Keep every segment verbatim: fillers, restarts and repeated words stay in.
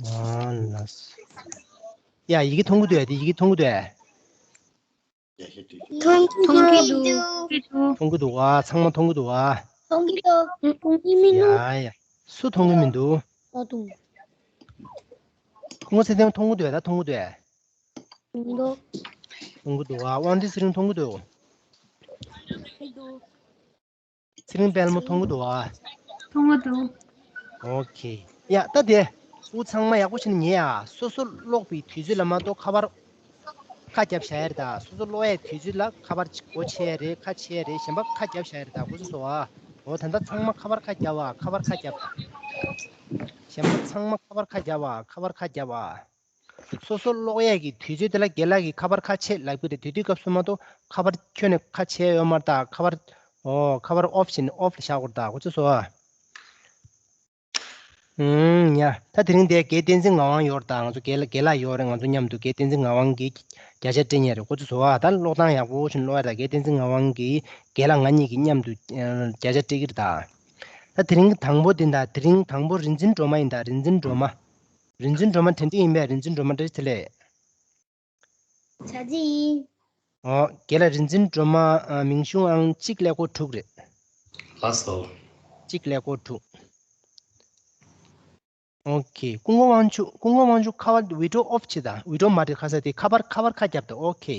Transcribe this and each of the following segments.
ཨ་ལ་སི། ཡ་ཡི་གེ་མཐོང་གི་འདུག་ཨ། དེ་ཡི་གེ་མཐོང་གི་འདུག་ཨ། མཐོང་གི་མཐོང་གི་འདུག་འདུག་མཐོང་གི་འདུག་ཨ། ཚང་མ་མཐོང་གི་འདུག་ཨ། མཐོང་གི་འདུག་མཐོང་གི་མི་འདུག་ཡ་ཡ། སུ་མཐོང་གི་མི་འདུག་ད་དུང་། སྐུ་ངོ་ཚེ་བརྟན་མཐོང་གི་འདུག་ཨ། ད་མཐོང་གི་འདུག་ཨ། མཐོང་གི་འདུག་མཐོང་གི་འདུག་ཨ། དབང་འདུས་ཚེ་རིང་མཐོང་གི་འདུག་མཐོང་གི་འདུག་ཚེ་རིང་དཔལ་མོ་མཐོང་གི་འདུག་ཨ། མཐོང་གི་འདུག་ཨོ་ཁེ། ཡ་ད་དེ། འུ་ཚང་མ་ཡག་པོ་བྱས་ནས་ཉན་ཨ། སོ་སོ་ཀློག་པའི་དུས་ཚོད་ལ་མ་གཏོགས་ཁ་པར་ཁ་རྒྱབ་བཞག་ཡ་རེད་ད། སོ་སོ་ཀློག་ཡའི་དུས་ཚོད་ལ་ཁ་པར་གཅིག་སྒོ་ཕྱེ་ཡ་རེད། ཁ་ཕྱེ་ཡ་རེད། གཞན་པ་ཁ་རྒྱབ་བཞག་ཡ་རེད་ད། གོ་སོང་ཨ། འོ་ད་ལྟ་ཚང་མ་ཁ་པར་ཁ་རྒྱབ་ཨ། ཁ་པར་ཁ་རྒྱབ། གཞན་པ་ཚང་མ་ཁ་པར་ཁ་རྒྱབ་ཨ། ཁ་པར་ཁ་རྒྱབ་ཨ། སོ་སོ་ཀློག་ཡས་ཀྱི་དུས་ཚོད་དེ་ལ་རྒན་ལགས་ཀྱིས་ཁ་པར་ཁ་ཕྱེ་ལབ་ཀྱི་རེད། དེ་དུས་སྐབས་སུ་མ་གཏོགས་ཁ་པར་ཁྱོན་ནས་ཁ་ཕྱེ་ཡོད་མ་རེད་ད། ཁ་པར། ཨོ་ཁ་པར་ཨོཕ་བྱས་ནས་ཨོཕ་ལ་བཞག་དགོས་རེད་ད། གོ་ཚོད་སོང་ཨ། ཨུམ་ཡ། ད་དེ་རིང་དེ་རྒན་བསྟན་འཛིན་ངག་དབང་ཡོད་རེད་ད། ང་ཚོ་རྒན་ལགས་རྒན་ལགས་ཡོད་རེད། ང་ཚོ་མཉམ་དུ་རྒན་བསྟན་འཛིན་ངག་དབང་གིས་བརྒྱ་ཆ་སྤྲད་མཁན་རེད། གོ་ཚོད་སོང་ཨ། ད་ཀློག་སྟངས་ཡག་པོ་ཞིག་ཀློག་ཡ་རེད་ད། རྒན་བསྟན་འཛིན་ངག་དབང་གིས་རྒན་ལགས་ང་གཉིས་ཀྱིས་མཉམ་དུ་ཨ་བརྒྱ་ཆ་སྤྲད་ཀྱི་རེད་ད། ད་དེ་རིང་དང་པོ་དེ་ད། དེ་རིང་དང་པོ་རིག་འཛིན་སྒྲོལ་མ་ཡིན་ད། རིག་འཛིན་སྒྲོལ་མ། རིག་འཛིན་སྒྲོལ་མ་དྲན་རྟིང་ཡིན་པས། རིག་འཛིན་སྒྲོལ་མ་བཀྲ་ཤིས་བདེ་ལེགས། བཀྲ་ཤིས་བདེ་ལེགས། ཨོ། རྒན་ལགས་རིག་འཛིན་སྒྲོལ་མ་ཨ་མིང་གཞུང་ཨང་གཅིག་ཀླད་ཀོར་དྲུག་རེད། ལགས་སོ། གཅིག་ཀླད་ཀོར་དྲུག་ཨོ་ཁེ། སྐུ་ངོ་དབང་ཕྱུག་སྐུ་ངོ་དབང་ཕྱུག་ཁ་པར་བི་ཌི་ཡོ་ཨོཕ་བྱེད་དང་། བི་ཌི་ཡོ་མ་རེད། ཁ་ས་དེ་ཁ་པར་ཁ་པར་ཁ་རྒྱབ་དང་། ཨོ་ཁེ།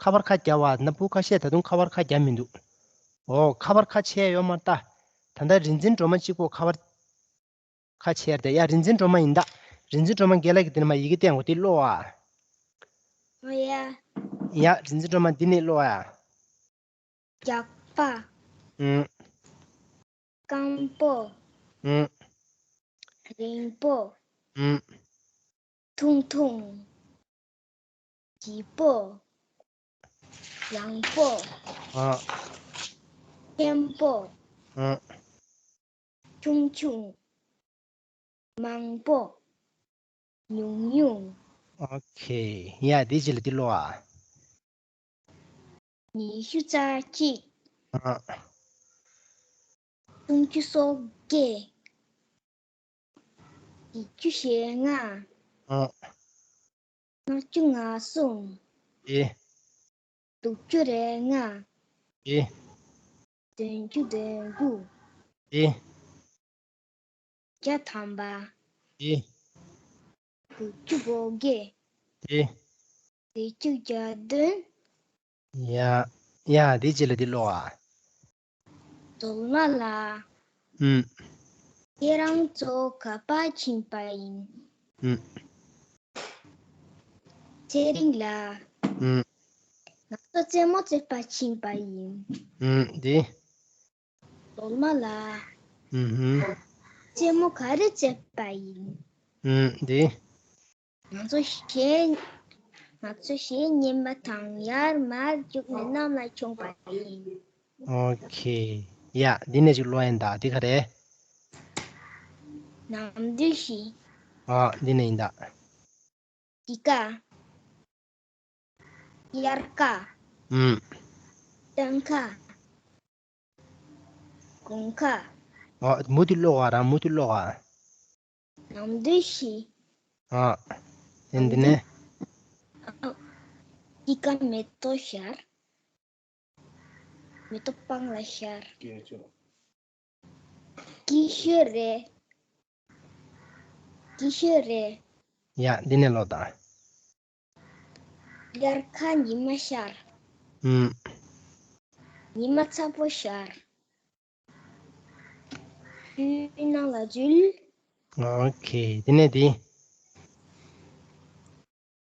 ཁ་པར་ཁ་རྒྱབ་བ་ན་བུ་ཁ་ཤས་ད་དུང་ཁ་པར་ཁ་རྒྱབ་མི་འདུག་ཨོ་ཁ་པར་ཁ་ཕྱེ་ཡོད་མ་རེད་ད། ད་ལྟ་རིག་འཛིན་སྒྲོལ་མ་གཅིག་པོ་ཁ་པར། ཁ་ཕྱེ་ཡ་རེད་ད། ཡ་རིག་འཛིན་སྒྲོལ་མ་ཡིན་ད། རིག་འཛིན་སྒྲོལ་མ་རྒན་ལགས་ཀྱིས་དེ་ནས་མར་ཡི་གེ་བསྟན་དགོས། དེ་ཀློག་ཨ། ཨོ་ཡ། ཡ་རིག་འཛིན་སྒྲོལ་མ་འདི་ནས་ཀློག་ཨ། རྒྱགས་པ། ཨུམ། སྐམ་པོ། ཨུམ། རིང་པོ། ཨུམ། ཐུང་ཐུང་། ལྗིད་པོ། ཡང་པོ། ཨ། ཆེན་པོ། ཨ། ཆུང་ཆུང་། མང་པོ། ཉུང་ཉུང་། ཨོ་ཁེ། ཡ་དེ་རྗེས་ལ་འདི་ཀློག་ཨ། ཉི་ཤུ་རྩ་གཅིག་ཨ། སུམ་ཅུ་སོ་བརྒྱད། བཞི་བཅུ་ཞེ་ལྔ། ཨ། ལྔ་བཅུ་ང་གསུམ། ཨེ། དྲུག་ཅུ་རེ་ལྔ། ཨེ། བདུན་ཅུ་དོན་དགུ། ཨེ། བརྒྱ་ཐམ་པ། ཨེ། དགུ་བཅུ་གོ་བརྒྱད། ཨེ། བདུན་ཅུ་གྱ་བདུན། ཡ། ཡ་དེ་རྗེས་ལ་འདི་ཀློག་ཨ། སྒྲོལ་མ་ལགས། ཨུམ། ཁྱེད་རང་ཚོ་ག་པར་ཕྱིན་པ་ཡིན། ཨུམ། ཚེ་རིང་ལགས། ཨུམ། ང་ཚོ་རྩེད་མོ་རྩེད་པར་ཕྱིན་པ་ཡིན། ཨུམ། འདི། སྒྲོལ་མ་ལགས། ཨུམ་ཧུམ། རྩེད་མོ་ག་རེ་རྩེད་པ་ཡིན། ཨུམ། འདི། ང་ཚོ་གཞས། ང་ཚོ་གཞས་ཉན་པ་དང་ཡར་མར་རྒྱུགས་ནས་གནམ་ལ་མཆོངས་པ་ཡིན། ཨོ་ཁེ། ཡ་འདི་ནས་ཅིག་ཀློག་ཡིན་ད། འདི་ག་རེ། ནམ་དུས་ཤིག་ཨ་འདི་ནས་ཡིན་ད། དགུན་ཁ། དབྱར་ཁ། ཨུམ། སྟོན་ཁ། དགུན་ཁ། ཨ་མུ་མཐུད་ཀློག་ཨ། རང་མུ་མཐུད་ཀློག་ཨ། ནམ་དུས་ཤིག་ཨ། ཨེ་འདི་ནས། ཨ། དགུན་ཁ་མེ་ཏོག་ཤར། མེ་ཏོག་སྤང་ལ་ཤར། སྐྱིད་ཤོས་རེད། སྐྱིད་ཤོས་རེད། ཡ་འདི་ནས་ཀློག་དང་། དབྱར་ཁ་ཉི་མ་ཤར། ཨུམ། ཉི་མ་ཚ་པོ་ཤར། ཆུའི་ནང་ལ་འཛུལ། ཨོ་ཁེ། དེ་ནས་དེ།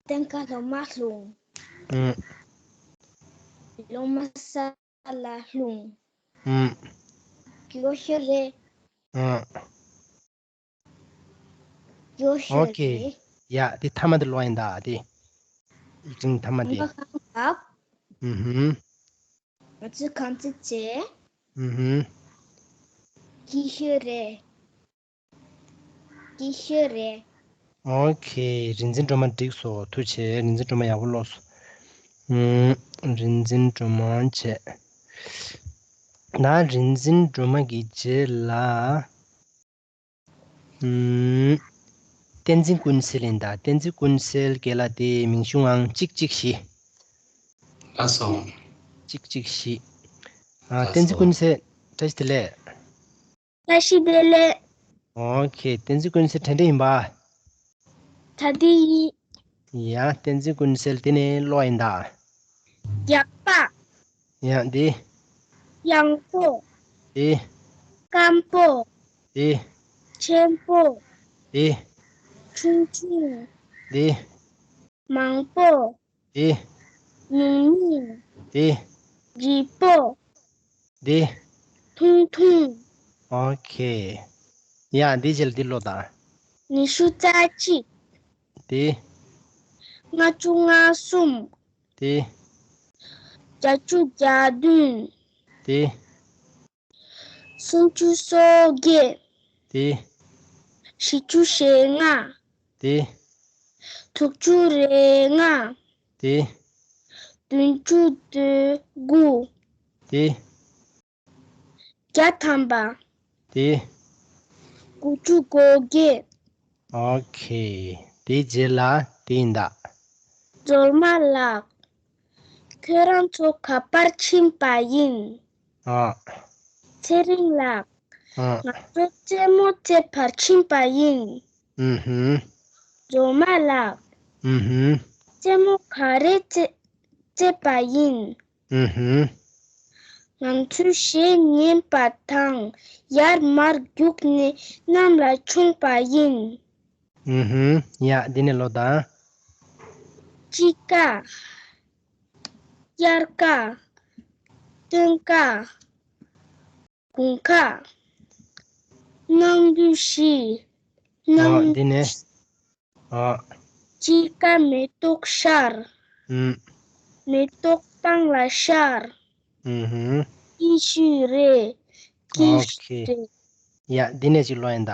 སྟོན་ཁ་ལྷོ་མ་ལྷུང་། ཨུམ། ལྷོ་མ་ས་ལ་ལྷུང་། ཨུམ། སྐྱིད་ཤོས་རེད། ཨུམ། སྐྱིད་ཤོས་ཨོ་ཁེ། རེད། ཡ་དེ་མཐའ་མ་དེ་ཀློག་ཡིན་ད་དེ། ཡིག་ཕྲེང་མཐའ་མ་དེ། ཨུམ་ཧུམ། ང་ཚོས་གང་ཚེ་ཚེ། ཨུམ་ཧུམ། སྐྱིད་ཤོས་རེད། སྐྱིད་ཤོས་རེད། ཨོ་ཁེ། རིག་འཛིན་སྒྲོལ་མ་འགྲིག་སོང་། ཐུགས་རྗེ་ཆེ། རིག་འཛིན་སྒྲོལ་མ་ཡག་པོ་ཀློག་སོང་། ཨུམ། རིག་འཛིན་སྒྲོལ་མ་བྱས། ད་རིག་འཛིན་སྒྲོལ་མ་གི་རྗེས་ལ། ཨུམ། བསྟན་འཛིན་ཀུན་གསལ་ཡིན་ད། བསྟན་འཛིན་ཀུན་གསལ་རྒན་ལགས་དེ་མིང་གཞུང་ཨང་གཅིག་གཅིག་བཞི། ལགས་སོ། གཅིག་གཅིག་བཞི། ཨ། ལགས་བསྟན་འཛིན་སོ། ཀུན་གསལ་བཀྲ་ཤིས་བདེ་ལེགས། བཀྲ་ཤིས་བདེ་ལེགས། ཨོ་ཁེ། བསྟན་འཛིན་ཀུན་གསལ་གྲ་སྒྲིག་ཡིན་པ། གྲ་སྒྲིག་ཡིན། ཡ། བསྟན་འཛིན་ཀུན་གསལ་དེ་ནས་ཀློག་ཡིན་ད། རྒྱགས་པ། ཡ། འདི། ཡང་པོ། འདི། སྐམ་པོ། འདི། ཆེན་པོ། འདི། ཆུང་ཆུང་། འདི། མང་པོ། འདི། ཉུང་ཉུང་། འདི། ལྗིད་པོ། འདི། ཐུང་ཐུང་། ཨོ་ཁེ། ཡ། འདི་རྗེས་ལ་འདི་ཀློག་དང་། ཉི་ཤུ་རྩ་གཅིག་འདི། ལྔ་བཅུ་ང་གསུམ། འདི། བརྒྱད་ཅུ་གྱ་བདུན། འདི། སུམ་ཅུ་སོ་བརྒྱད། འདི། བཞི་བཅུ་ཞེ་ལྔ། འདི། དྲུག་ཅུ་རེ་ལྔ། འདི། བདུན་ཅུ་དོན་དགུ། འདི། བརྒྱ་ཐམ་པ། འདི། དགུ་བཅུ་གོ་བརྒྱད། ཨོ་ཁེ། དེའི་རྗེས་ལ་དེ་ཡིན་ད། སྒྲོལ་མ་ལགས། ཁྱོད་རང་ཚོ་ག་པར་ཕྱིན་པ་ཡིན། ཨ། ཚེ་རིང་ལགས། ཨ། ང་ཚོ་རྩེད་མོ་རྩེ་བར་ཕྱིན་པ་ཡིན། ཨུ་ཧུམ། སྒྲོལ་མ་ལགས། ཨུ་ཧུམ། རྩེད་མོ་ག་རེ་རྩེ་རྩེ་བ་ཡིན། ཨུ་ཧུམ། ང་ཚོས་གཞས་ཉན་པ་དང་ཡར་མར་རྒྱུགས་ནས་གནམ་ལ་མཆོངས་པ་ཡིན། ཨུ་ཧུམ། ཡ། འདི་ནས་ཀློག་དང་། དཔྱིད་ཀ། དབྱར་ཀ། སྟོན་ཀ། དགུན་ཁ། གནམ་གྲུ་བཞི། ཨོ། གནམ་འདི་ནས། ཨོ། དཔྱིད་ཀ་མེ་ཏོག་ཤར། ཨུམ། མེ་ཏོག་སྟེང་ལ་ཤར། ཨུམ་ཧུམ། སྐྱིད་ཤོས་རེད། སྐྱིད་ཨོ་ཁེ། ཤོས་རེད། ཡ། འདི་ནས་ཅིག་ཀློག་ཡིན་ད།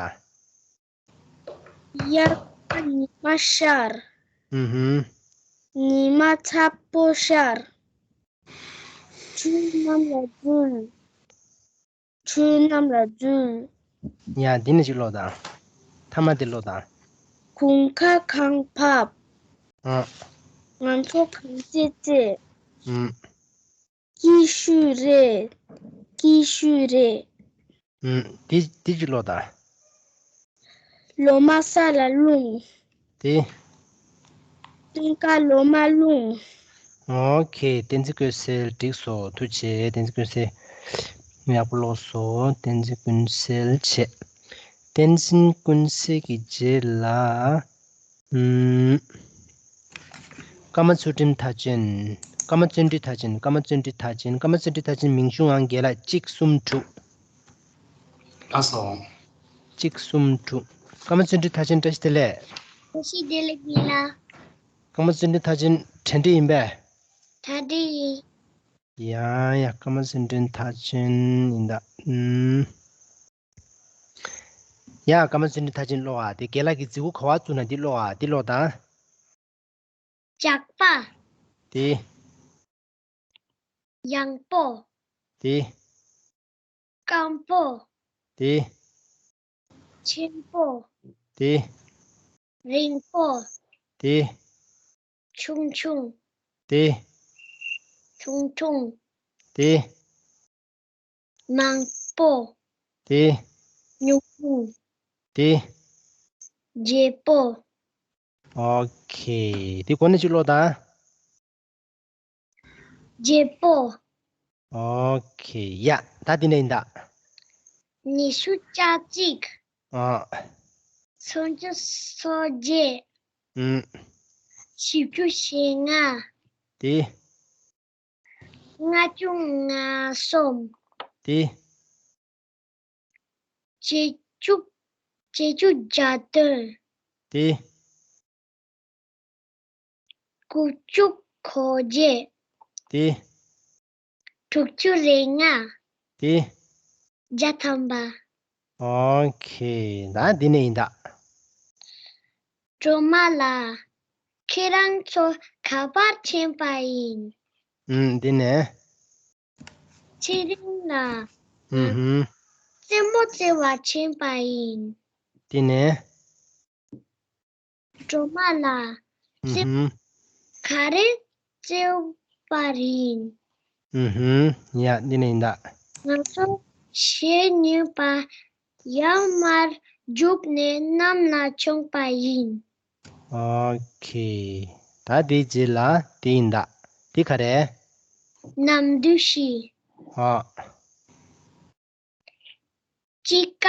དབྱར་ཁ་ཉི་མ་ཤར། ཨུམ་ཧུམ། ཉི་མ་ཚ་པོ་ཤར། ཆུ་གནམ་ལ་འཛུལ། ཆུ་གནམ་ལ་འཛུལ། ཡ། འདི་ནས་ཅིག་ཀློག་དང་། མཐའ་མ་དེ་ཀློག་དང་། དགུན་ཁ་གངས་བབས། ཨ། ང་ཚོ་གངས་རྩེད་རྩེ། ཨུམ། སྐྱིད་ཤོས་རེད། སྐྱིད་ཤོས་རེད། ཨུམ། དེ་དེ་ཅིག་ཀློག་དང་། ལོ་མ་ས་ལ་ལྷུང་། དེ། སྟོན་ཀ་ལོ་མ་ལྷུང་། ཨོ་ཁེ། བསྟན་འཛིན་ཀུན་གསལ་འགྲིག་སོང་། ཐུགས་རྗེ་ཆེ། བསྟན་འཛིན་ཀུན་གསལ་ཡག་པོ་ཀློག་སོང་། བསྟན་འཛིན་ཀུན་གསལ་བྱས། བསྟན་འཛིན་ཀུན་གསལ་གྱི་རྗེས་ལ། ཨུམ། ཀརྨ་ཚུལ་ཁྲིམས་མཐར་ཕྱིན། ཀརྨ་བརྩོན་འགྲུས་མཐར་ཕྱིན། ཀརྨ་བརྩོན་འགྲུས་མཐར་ཕྱིན། ཀརྨ་བརྩོན་འགྲུས་མཐར་ཕྱིན། མིང་གཞུང་ཨང་རྒན་ལགས། གཅིག་གསུམ་དྲུག་ལགས་སོ། གཅིག་གསུམ་དྲུག་ཀརྨ་བརྩོན་འགྲུས་མཐར་ཕྱིན་བཀྲ་ཤིས་བདེ་ལེགས། བཀྲ་ཤིས་བདེ་ལེགས་ཡིན་ལ། ཀརྨ་བརྩོན་འགྲུས་མཐར་ཕྱིན་གྲ་སྒྲིག་ཡིན་པས། གྲ་སྒྲིག་ཡིན། ཡ་ཡ། ཀརྨ་བརྩོན་འགྲུས་མཐར་ཕྱིན་ཡིན་ད། ཨུམ། ཡ། ཀརྨ་བརྩོན་འགྲུས་མཐར་ཕྱིན་ཀློག་ཨ། དེ་རྒན་ལགས་ཀྱིས་མཛུབ་གུ་ག་པར་བཙུགས་ན་འདི་ཀློག་ཨ། འདི་ཀློག་དང་། རྒྱགས་པ། དེ། ཡང་པོ། དེ། སྐམ་པོ། དེ། ཆེན་པོ། དེ། རིང་པོ། དེ། ཆུང་ཆུང་། དེ། ཆུང་ཆུང་། དེ། མང་པོ། དེ། ཉུང་ཉུང་། དེ། བརྗེ་པོ། ཨོ་ཁེ། དེ་གོ་ནས་ཅིག་ཀློག་དང་། བརྗེ་པོ། ཨོ་ཁེ། ཡ། ད་དེ་ནས་ཡིན་ད། ཉི་ཤུ་རྩ་གཅིག་ཨ། སུམ་ཅུ་སོ་བརྒྱད། ཨུམ། བཞི་བཅུ་ཞེ་ལྔ། དེ། ལྔ་བཅུ་ང་གསུམ། དེ། བརྒྱད་ཅུ། བརྒྱད་ཅུ་གྱ་བདུན། དེ། དགུ་བཅུ་གོ་བརྒྱད། དེ། དྲུག་ཅུ་རེ་ལྔ། དེ། བརྒྱ་ཐམ་པ། ཨོ་ཁེ། ད་འདི་ནས་ཡིན་ད། སྒྲོལ་མ་ལགས། ཁྱེད་རང་ཚོ་ག་པར་ཕྱིན་པ་ཡིན། ཨུམ། འདི་ནས། ཚེ་རིང་ལགས། ཨུམ་ཧུམ། རྩེད་མོ་རྩེ་བར་ཕྱིན་པ་ཡིན། འདི་ནས། སྒྲོལ་མ་ལ་ཨུ་རྩེ་ཧུམ། ག་རེ་རྩེ་བ་ཡིན། ཨུ་ཧུམ། ཡ། འདི་ནས་ཡིན་ད། ང་ཚོ་གཞས་ཉན་པ་ཡར་མར་རྒྱུགས་ནས་གནམ་ལ་མཆོངས་པ་ཡིན། ཨོ་ཁེ། ད་དེའི་རྗེས་ལ་དེ་ཡིན་ད། དེ་ག་རེ། ནམ་དུས་བཞི། ཨོ། དཔྱིད་ཀ།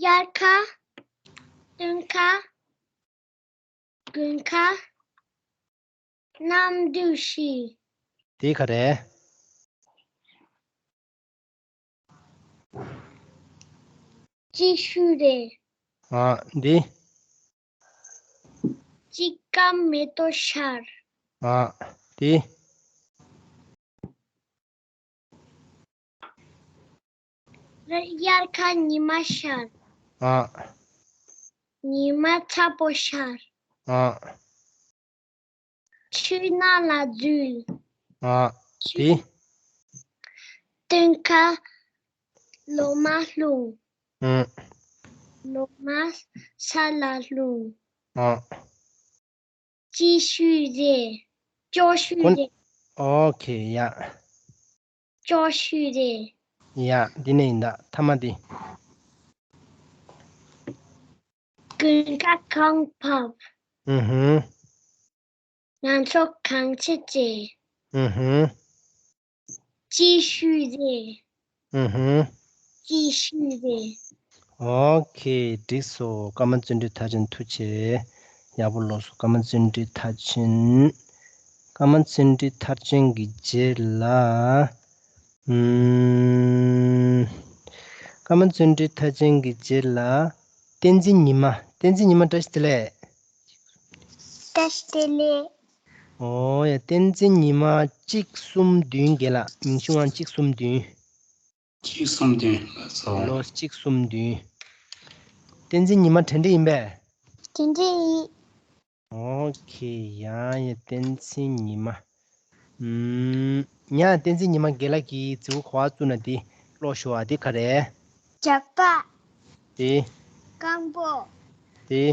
དབྱར་ཁ། སྟོན་ཁ། དགུན་ཁ། གནམ་དུས་བཞི། དེ་ག་རེ། དཔྱིད་ཤུལ་རེད། ཨ། འདི། དཔྱིད་ཀ་མེ་ཏོག་ཤར། ཨ། འདི། དབྱར་ཁ་ཉི་མ་ཤར། ཨ། ཉི་མ་ཚ་པོ་ཤར། ཨ། ཆུ་ནང་ལ་འཛུལ། ཨ། དེ། སྟོན་ཁ་ལོ་མ་ལྷུང་། ཨ། ལོ་མ་ས་ལ་ལྷུང་། ཨ། དཔྱིད་ཤུལ་རེད། སྐྱོ་ཤུལ་ཀུན། རེད། ཨོ་ཁེ། ཡ། སྐྱོ་ཤུལ་རེད། ཡ། འདི་ནས་ཡིན་ད། ཐ་མ་འདི། དགུན་ཁ་གངས་བབས། ཨུ་ཧུམ། ང་ཚོ་གངས་ཆུ་རྩེད། ཨུ་ཧུམ། དཔྱིད་ཤུལ་རེད། ཨུ་ཧུམ། དཔྱིད་ཤུལ་རེད། ཨོ་ཁེ། འགྲིག་སོང་། ཀརྨ་བརྩོན་འགྲུས་མཐར་ཕྱིན། ཐུགས་རྗེ་ཆེ། ཡག་པོ་ཀློག་སོང་། ཀརྨ་བརྩོན་འགྲུས་མཐར་ཕྱིན། ཀརྨ་བརྩོན་འགྲུས་མཐར་ཕྱིན་གྱི་རྗེས་ལ། ཨུམ། ཀརྨ་བརྩོན་འགྲུས་མཐར་ཕྱིན་གྱི་རྗེས་ལ། བསྟན་འཛིན་ཉི་མ། བསྟན་འཛིན་ཉི་མ། བཀྲ་ཤིས་བདེ་ལེགས། བཀྲ་ཤིས་བདེ་ལེགས། ཨོ་ཡ། བསྟན་འཛིན་ཉི་མ་གཅིག་གསུམ་བདུན་རྒན་ལགས། མིང་གཞུང་དབང་གཅིག་གསུམ་བདུན། གཅིག་གསུམ་བདུན། ལགས་སོ། ལོ་གཅིག་གསུམ་བདུན། བསྟན་འཛིན་ཉི་མ་གྲ་སྒྲིག་ཡིན་པས། གྲ་སྒྲིག་ཡིན། ཨོ་ཁེ། ཡ་ཡ། བསྟན་འཛིན་ཉི་མ། ཨུམ། ཡ། བསྟན་འཛིན་ཉི་མ་རྒན་ལགས་ཀྱིས་རྫི་བོ་ག་པར་བཙུགས་ན་དེ་ཀློག་ཤོག་ཨ། དེ་ག་རེ། རྒྱགས་པ། དེ། སྐམ་པོ། དེ།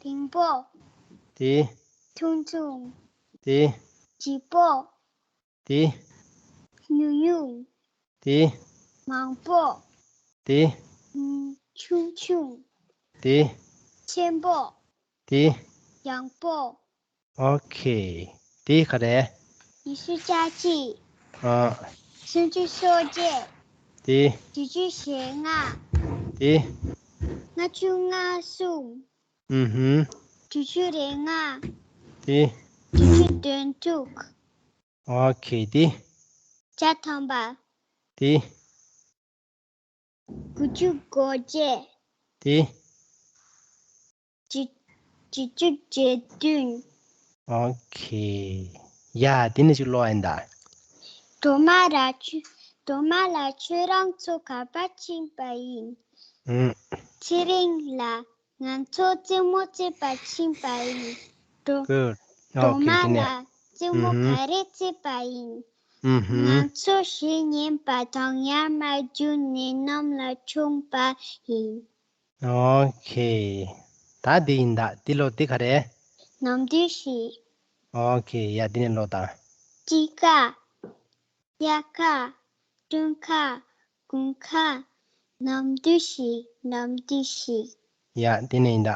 རིང་པོ། དེ། ཐུང་ཐུང་། དེ། ལྗིད་པོ། དེ། ཉུང་ཉུང་། དེ། མང་པོ། དེ། ཆུང་ཆུང་། དེ། ཆེན་པོ། དེ། ཡངས་པོ། ཨོ་ཁེ། དེ་ག་རེ། ཉི་ཤུ་རྩ་གཅིག་ཨ། སུམ་ཅུ་སོ་བརྒྱད། དེ། དྲུག་ཅུ་ཞེ་ལྔ། དེ། ལྔ་བཅུ་ང་གསུམ། ཨུ་ཧུམ། དྲུག་ཅུ་རེ་ལྔ། དེ། དྲུག་ཅུ་དོན་དྲུག་ཨོ་ཁེ། དེ། བརྒྱ་ཐམ་པ། དེ། དགུ་བཅུ་གོ་བརྒྱད། དེ། བརྒྱད་ཅུ་བརྒྱད་བཅུ་བརྒྱད་བདུན། ཨོ་ཁེ། ཡ། དེ་ནས་ཅིག་ཀློག་ཡིན་ད། སྒྲོལ་མ་ལ་ཁྱོད། སྒྲོལ་མ་ལགས། ཁྱོད་རང་ཚོ་ག་པར་ཕྱིན་པ་ཡིན། ཨུམ། ཚེ་རིང་ལགས། ང་ཚོ་རྩེད་མོ་རྩེད་པར་ཕྱིན་པ་ཡིན། སྒྲོལ། Good. སྒྲོལ་མ་ལགས། རྩེད་མོ་ག་རེ་རྩེད་པ་ཡིན། ང་ཚོ་གཞས་ཉན་པ་དང་ཡར་མར་རྒྱུགས་ནས་གནམ་ལ་མཆོངས་པ་ཡིན། ཨོ་ཁེ། ད་འདི་ཡིན་ད། འདི་ཀློག་འདི་ག་རེ། ནམ་དུས་བཞི། ཨོ་ཁེ། ཡ། འདི་ནས་ཀློག་ད། དཔྱིད་ཀ། དབྱར་ཁ། སྟོན་ཁ། དགུན་ཁ། ནམ་དུས་བཞི། ནམ་དུས་བཞི། ཡ། འདི་ནས་ཡིན་ད།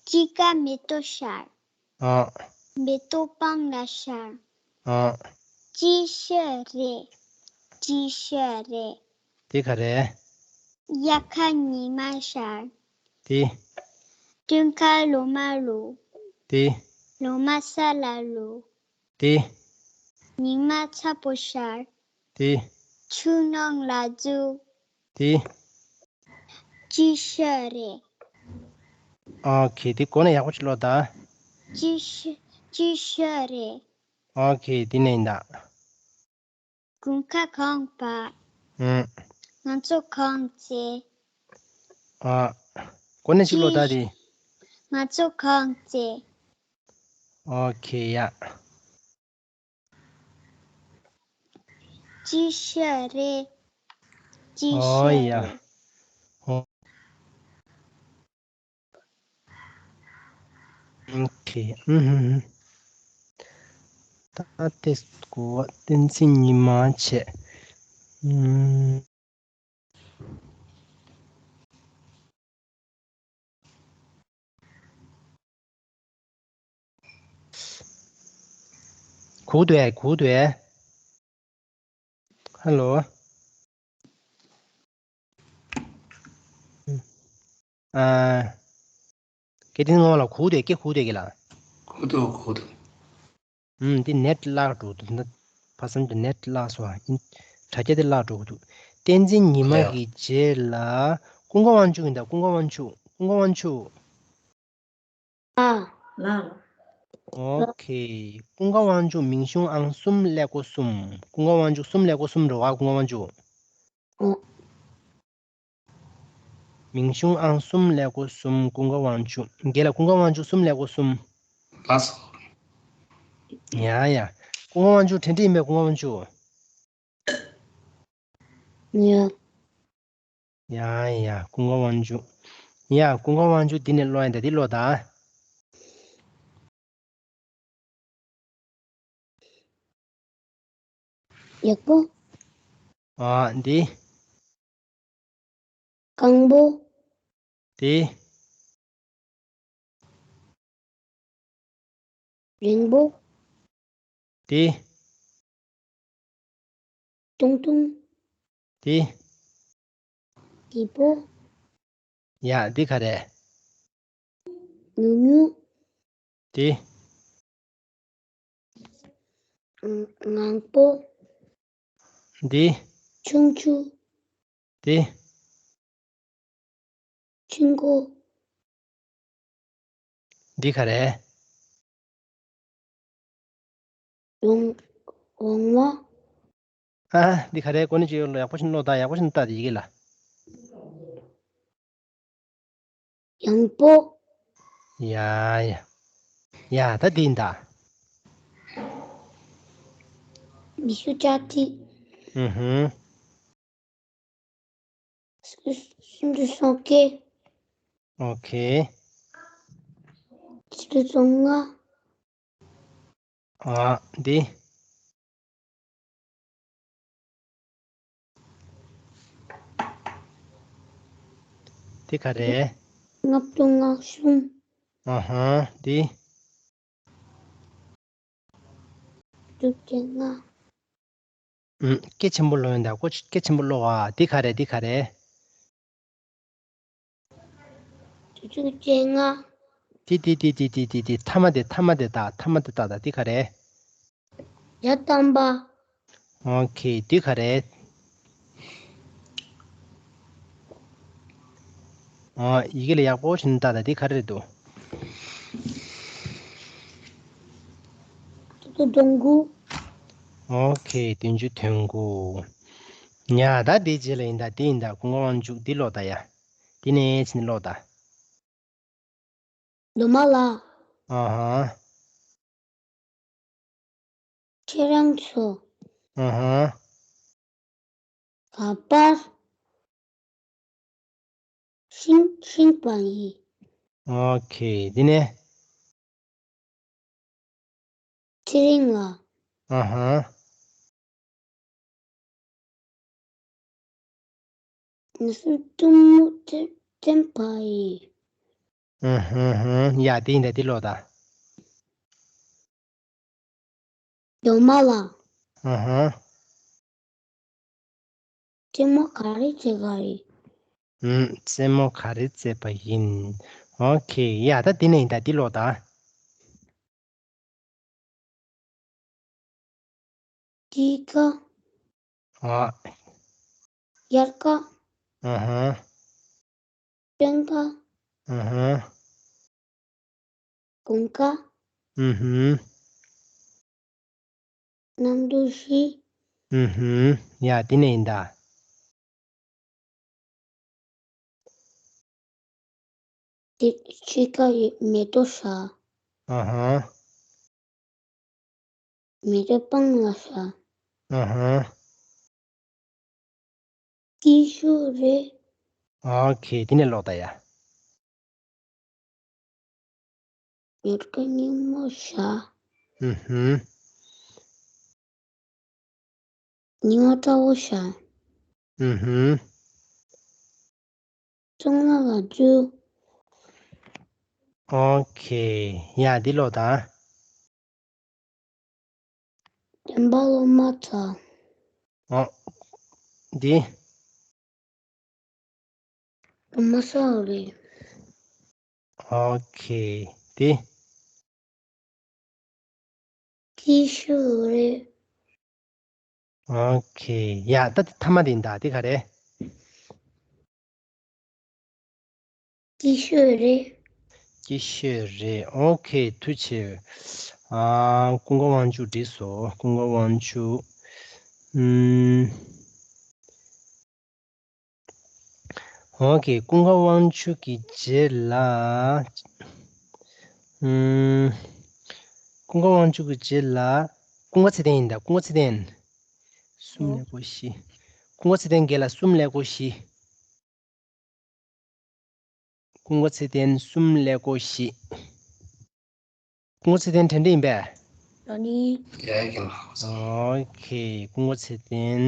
དཔྱིད་ཀ་མེ་ཏོག་ཤར། ཨ། མེ་ཏོག་སྤང་ལ་ཤར། ཨ། དཔྱིད་ཤར་རེད། དཔྱིད་ཤར་རེད། དེ་ག་རེ། དབྱར་ཁ་ཉི་མ་ཤར། དེ། སྟོན་ཁ་ལོ་མ་ལྷུང་། དེ། ལོ་མ་ས་ལ་ལྷུང་། དེ། ཉི་མ་ཚ་པོ་ཤར། དེ། ཆུ་ནང་ལ་འཛུལ། དེ། དཔྱིད་ཤར་རེད། ཨོ་ཁེ། དེ་གོ་ནས་ཡག་པོ་ཅིག་ཀློག་ད། དཔྱིད་ཤར། དཔྱིད་ཤར་རེད། ཨོ་ཁེ། དེ་ནས་ཡིན་ད། དགུན་ཁ་གངས་བབས། ཨུམ། ང་ཚོ་གངས་རྩེད། ཨ། གོ་ནས་ཅིག་ཀློག་ད་དེ། ང་ཚོ་གངས་རྩེད། ཨོ་ཁེ། ཡ། དཔྱིད་ཤར་རེད། དཔྱིད་ཨོ་ཤར་ཡ། རེད། ཨོ། ཨོ་ཁེ། ཨུམ་ཧུམ་ཧུམ། ད་དེ་གོ་བ་བསྟན་འཛིན་ཉི་མ་བྱས། ཨུམ། གུག་འདུག་གུག་འདུག་ཧ་ལོ། ཨ། སྐད་འདི་སྔོན་ལ་གུག་འདུག་སྐད་གུག་འདུག་གི་ལ། གུག་འདུག་གུག་འདུག་ཨུམ། འདི་ནེཊ་བརླག་འགྲོ་འདུག་ད་ཕ་སམ་དུ་ནེཊ་བརླག་སོང་ཨིན། དྲ་རྒྱ་འདི་བརླག་འགྲོ་གི་འདུག་བསྟན་འཛིན་ཉི་མ་ཡ། གི་རྗེས་ལ་ཀུན་དགའ་དབང་ཕྱུག་ཡིན་ད། ཀུན་དགའ་དབང་ཕྱུག་ཀུན་དགའ་དབང་ཕྱུག་ཨ། ལ་ལ། ཨོ་ཁེ། ཀུན་དགའ་དབང་ཕྱུག་མིང་གཞུང་ཨང་གསུམ་ཀླད་ཀོར་གསུམ། ཀུན་དགའ་དབང་ཕྱུག་གསུམ་ཀླད་ཀོར་གསུམ་འགྲོ་བ། ཀུན་དགའ་དབང་ཕྱུག་ཨོ། མིང་གཞུང་ཨང་གསུམ་ཀླད་ཀོར་གསུམ། ཀུན་དགའ་དབང་ཕྱུག་རྒན་ལགས། ཀུན་དགའ་དབང་ཕྱུག་གསུམ་ཀླད་ཀོར་གསུམ། ལགས་སོ། ཡ་ཡ། ཀུན་དགའ་དབང་ཕྱུག་དྲན་རྒྱུ་ཡིན་པས། ཀུན་དགའ་དབང་ཕྱུག་ཡ། ཡ་ཡ། ཀུན་དགའ་དབང་ཕྱུག་ཡ། ཀུན་དགའ་དབང་ཕྱུག་འདི་ནས་ཀློག་ཡིན་ད། འདི་ཀློག་ད། ཡག་པོ། ཨ། འདི། སྐམ་པོ། འདི། རིང་པོ། འདི། ཐུང་ཐུང་། འདི། སྐྱིད་པོ། ཡ། འདི་ག་རེ། ཉུང་ཉུང་། འདི། ངང་པོ། འདི། ཆུང་ཆུང་། འདི། ཆུང་ཀུ། འདི་ག་རེ། འོང་འོང་བ། ཨ། འདི་ག་རེ། ཀོ་ནི་ཅི་ཡོད་ལ། ཡག་པོ་ཞིག་ཀློག་ད། ཡག་པོ་ཞིག་ལྟ་དེ་ཡི་གེ་ལ། ཡང་པོ། ཡ་ཡ། ཡ། ད་འདི་ཡིན་ད། ཉི་ཤུ་རྩ་གཅིག་ཨུ་ཧུམ། སུམ་ཅུ་སོ་བརྒྱད། ཨོ་ཁེ། ཆིག་སྟོང་ལྔ། ཨ། འདི། འདི་ག་རེ། ལྔ་སྟོང་ལྔ་བཅུ། ཨ་ཧ། འདི། དྲུག་ཅུ་ལྔ། ཨུམ། སྐད་ཆེན་པོ་ཀློག་ཡིན་ད། ཀོ་སྐད་ཆེན་པོ་ཀློག་ཨ། འདི་ག་རེ། འདི་ག་རེ། དྲུག་ཅུ་བཅོ་ལྔ། ཏི་ཏི་ཏི། མཐའ་མ་དེ། མཐའ་མ་དེ་ད། མཐའ་མ་དེ་ད་ད། འདི་ག་རེ། བརྒྱ་ཐམ་པ། ཨོ་ཁེ། འདི་ག་རེ། ཨོ། ཡི་གེ་ལ་ཡག་པོ་ཞིག་ལྟ་ད། འདི་ག་རེ་རེད་འདུག་བདུན་ཅུ་དོན་དགུ། ཨོ་ཁེ། བདུན་ཅུ་དོན་དགུ། ཡ། ད་འདི་རྗེས་ལ་ཡིན་ད། འདི་ཡིན་ད། ཀུན་དགའ་དབང་ཕྱུག་འདི་ཀློག་ད་ཡ། འདི་ནས་ཕྱིན་ནས་ཀློག་ད། རྡོག་མ་ལ། ཨ་ཧ། ཁྱེད་རང་ཚོ། ཨ་ཧ། ག་པར་ཤིང་ཤིང་པ་ཡིན། ཨོ་ཁེ། འདི་ནས། ཚེ་རིང་ལ། ཨ་ཧ། ང་ཚོ་གཏུམ་མོ་བཙེམ་བཙེམ་པ་ཡིན། ཨ་ཧ་ཧ། ཡ། དེ་ཡིན་ད། དེ་ཀློག་ད། རྡོག་མ་ལ། ཨ་ཧ། རྩེད་མོ་ག་རེ་རྩེ་ག་རེད། ཨུམ། རྩེད་མོ་ག་རེ་རྩེས་པ་ཡིན། ཨོ་ཁེ། ཡ། ད་དེ་ནས་ཡིན་ད། དེ་ཀློག་ད། དྲིལ་ཀ། ཨ། དབྱར་ཀ། ཨ་ཧ། སྤྲིན་ཀ། ཨ་ཧ། དགུན་ཀ། ཨུ་ཧུམ། གནམ་གྲུ་བཞི། ཨུ་ཧུམ། ཡ། དེ་ནས་ཡིན་ད། དེ་ཕྱི་ཀ་ཡི་མེ་ཏོག་ཤ། ཨ་ཧ། མེ་ཏོག་སྤང་ལ་ཤ། ཨ་ཧ། སྐྱིད་ཤོས་རེད། ཨོ་ཁེ། དེ་ནས་ཀློག་ད་ཡ། ཉེར་དགུ་སྙིགས་མ་བཞག་ཨུ་ཧུམ། སྙིགས་མ་བཀྲ་བོ་བཞག་ཨུ་ཧུམ། གཙང་མ་ལ་བཅུ། ཨོ་ཁེ། ཡ་འདི་ཀློག་དང་། སྟོན་པ་སློབ་མ་ཚ། ཨོ། འདི། སློབ་མ་ས་རེད། ཨོ་ཁེ། འདི། སྐྱིད་ཤོས་རེད། ཨོ་ཁེ། ཡ་ད་འདི་ཐ་མ་འདི་ཡིན་ད། འདི་ག་རེད། སྐྱིད་ཤོས་རེད། སྐྱིད་ཤོས་རེད། ཨོ་ཁེ། ཐུགས་རྗེ་ཆེ། ཨ། ཀུན་དགའ་དབང་ཕྱུག་འགྲིག་སོང་། ཀུན་དགའ་དབང་ཕྱུག་ཨུམ། ཨོ་ཁེ། ཀུན་དགའ་དབང་ཕྱུག་གི་རྗེས་ལ། ཨུམ། ཀུན་དགའ་དབང་ཕྱུག་གི་རྗེས་ལ། ཀུན་དགའ་ཚེ་བརྟན་ཡིན་ད། ཀུན་དགའ་ཚེ་བརྟན། གསུམ་ཀླད་ཀོར་བཞི། ཀུན་དགའ་ཚེ་བརྟན་རྒན་ལགས། གསུམ་ཀླད་ཀོར་བཞི། ཀུན་དགའ་ཚེ་བརྟན་གསུམ་ཀླད་ཀོར་བཞི། ཀུན་དགའ་ཚེ་བརྟན་དྲན་འདྲི་ཡིན་པས། ཨོ་ནི། ཡ་ཡ་རྒན་ལགས། ཨོ་ཁེ། ཀུན་དགའ་ཚེ་བརྟན།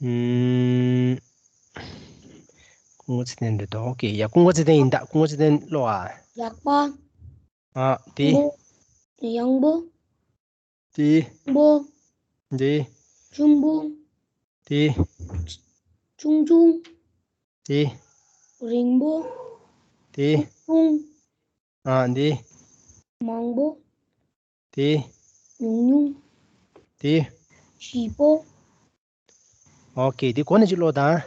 ཨུམ། ཀུན་དགའ་ཚེ་བརྟན་འདྲི་དོ། ཨོ་ཁེ། ཡ་ཀུན་དགའ་ཚེ་བརྟན་ཡིན་ད། ཀུན་དགའ་ཚེ་བརྟན་ཀློག་ཨ། ཡག་པ། ཨ། འདི། ཡང་པོ། འདི། ཆེན་པོ། འདི། ཆུང་པོ། འདི། ཆུང་ཆུང་། འདི། རིང་པོ། འདི། ཆུང་། ཨ། འདི། མང་པོ། འདི། ཉུང་ཉུང་། འདི། ཞིབ་པོ། ཨོ་ཁེ། འདི་གོ་ནས་ཅིག་ཀློག་དང་།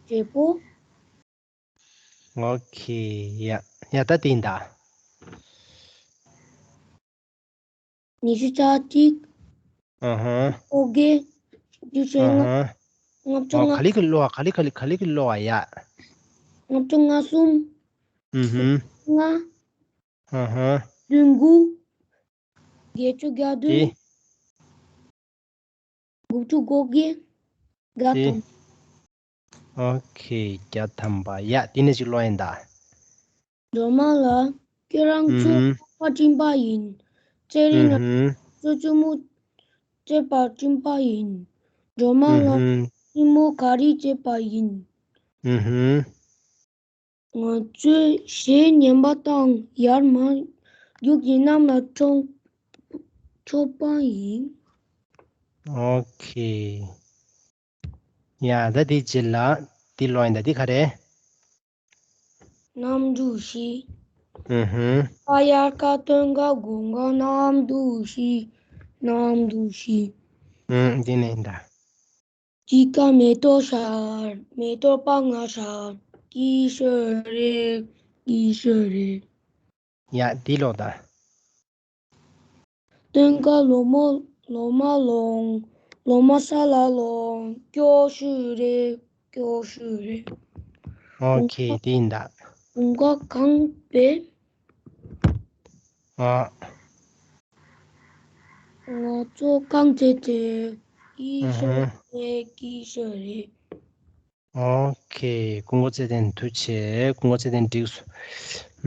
བགྲེས་པོ། ཨོ་ཁེ། ཡ། ཡ་ད་དེ་ཡིན་ད། ཉི་ཤུ་རྩ་གཅིག་ཨ་ཧ། ཨོ་ཁེ། བཅུ་ཞེ་ལྔ། ཨ་ཧ། ལྔ་བཅུ་ང་། ཨོ་ག་ལེ་ག་ལེ་ཀློག་ཨ། ག་ལེ་ག་ལེ་ག་ལེ་ག་ལེ་ཀློག་ཨ་ཡ། ལྔ་བཅུ་ང་གསུམ། ཨུ་ཧུམ། ལྔ། ཨ་ཧ། བདུན་དགུ། བརྒྱད་ཅུ་གྱ་བདུན། དེ། དགུ་བཅུ་གོ་བརྒྱད། བརྒྱ་དེ། ཐམ། ཨོ་ཁེ། བརྒྱ་ཐམ་པ། ཡ་དེ་ནས་ཅིག་ཀློག་ཡིན་ད། སྒྲོལ་མ་ལགས། ཁྱེད་རང་ཚོ། ཨུ་ཧུམ། ཁ་པར་སྤྲིན་པ་ཡིན། ཚེ་རིང་ལ། ཨུ་ཧུམ། ཚོ་ཆུ་མོ་བརྩེགས་པ་སྤྲིན་པ་ཡིན། སྒྲོལ་མ་ལགས། ཨུ་ཧུམ། སྲིང་མོ་ག་རེ་བརྩེགས་པ་ཡིན། ཨུ་ཧུམ། ང་ཚོས་གཞས་ཉན་པ་དང་ཡར་མར་རྒྱུག་གིན་གནམ་ལ་མཆོངས་མཆོངས་པ་ཡིན། ཨོ་ཁེ། ཡ་ད་དེ་རྗེས་ལ་དེ་ཀློག་ཡིན་ད། དེ་ག་རེ། གནམ་གྲུ་བཞི། ཨུ་ཧུམ། ཀ་ཡ་ཀ་སྟོན་ཀ་སྒོ་ང་གནམ་གྲུ་བཞི། གནམ་གྲུ་བཞི། ཨུམ། དེ་ནས་ཡིན་ད། དཀྱིལ་ཀ་མེ་ཏོག་ཤར། མེ་ཏོག་པ་ང་ཤར། སྐྱིད་ཤོས་རེད། སྐྱིད་ཤོས་རེད། ཡ་འདི་ཀློག་ད། སྟོན་ཀ་ལོ་མ་ལོ་མ་ལོངས། ལོ་མ་ས་ལ་ལོངས། སྐྱོ་ཤོས་རེད། སྐྱོ་ཤོས་རེད། ཨོ་ཁེ། དེ་ཡིན་ད། དགུན་ཁ་གངས་པས། ཨ། ང་ཚོ་གངས་ཚལ་དེ། སྐྱིད་ཤོས་རེད། སྐྱིད་ཤོས་རེད། ཨོ་ཁེ། ཀུན་དགའ་ཚེ་བརྟན་ཐུགས་རྗེ་ཆེ། ཀུན་དགའ་ཚེ་བརྟན་འགྲིག་སོང་།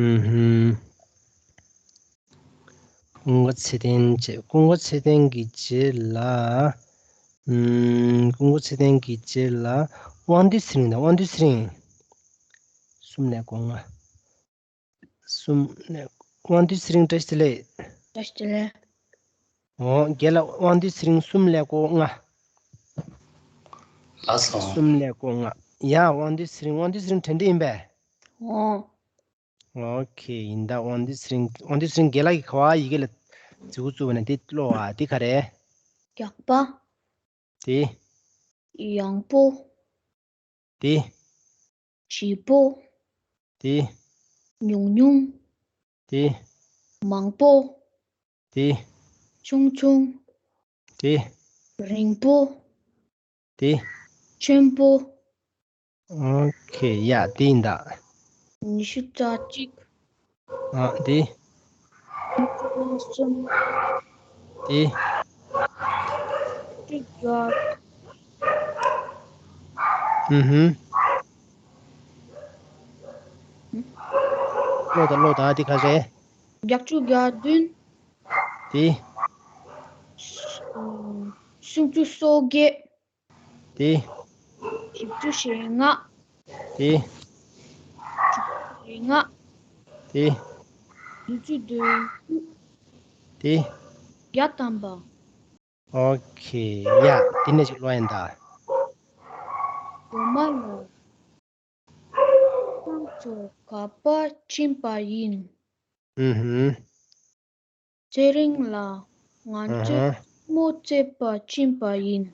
ཨུམ་ཧུམ། ཀུན་དགའ་ཚེ་བརྟན་བྱས། ཀུན་དགའ་ཚེ་བརྟན་གྱི་རྗེས་ལ། ཨུམ། ཀུན་དགའ་ཚེ་བརྟན་གྱི་རྗེས་ལ། དབང་འདུས་ཚེ་རིང་དང་། དབང་འདུས་ཚེ་རིང་། གསུམ་ཀླད་ཀོར་ལྔ། གསུམ་ཀླད། དབང་འདུས་ཚེ་རིང་བཀྲ་ཤིས་བདེ་ལེགས། བཀྲ་ཤིས་བདེ་ལེགས། འོ། རྒན་ལགས། དབང་འདུས་ཚེ་རིང་གསུམ་ཀླད་ཀོར་ལྔ། ལགས་སོ། གསུམ་ཀླད་ཀོར་ལྔ། ཡ། དབང་འདུས་ཚེ་རིང་། དབང་འདུས་ཚེ་རིང་དྲན་འདི་ཡིན་པས། འོ། ཨོ་ཁེ། ཡིན་ད། དབང་འདུས་ཚེ་རིང་། དབང་འདུས་ཚེ་རིང་རྒན་ལགས་ཀྱིས་ག་བ་ཡི་གེ་ལ་མཛུབ་གུ་བཙུགས་པ་ན་འདི་ཀློག་ཨ། འདི་ག་རེ། རྒྱགས་པ། དེ། ཡང་པོ། དེ། ཞིབ་པོ། དེ། ཉུང་ཉུང་། དེ། མང་པོ། དེ། ཆུང་ཆུང་། དེ། རིང་པོ། དེ། ཆེན་པོ། ཨོ་ཁེ། ཡ། དེ་ཡིན་ད། ཉི་ཤུ་རྩ་གཅིག་ཨ། དེ། གསུམ། དེ། གཅིག་བརྒྱ། ཨུ་ཧུམ། ཀློག་དང་ཀློག་དང་། འདི་ག་རེ་རེད། བརྒྱད་ཅུ་གྱ་བདུན། དེ། སུམ་ཅུ་སོ་བརྒྱད། དེ། བཞི་བཅུ་ཞེ་ལྔ། དེ། བཞི་བཅུ་ཞེ་ལྔ། དེ། བཞི་བཅུ་བདུན། དེ། བརྒྱ་ཐམ་པ། ཨོ་ཁེ། ཡ། དེ་ནས་ཅིག་ཀློག་ཡིན་ད། རྡོ་མ་ལ། ཁྱེད་ཚོ་ག་པར་ཕྱིན་པ་ཡིན། ཨུ་ཧུམ། ཚེ་རིང་ལགས། ང་ཚོས་ཨ་ཧ། ལྟད་མོ་རྩེད་པར་ཕྱིན་པ་ཡིན།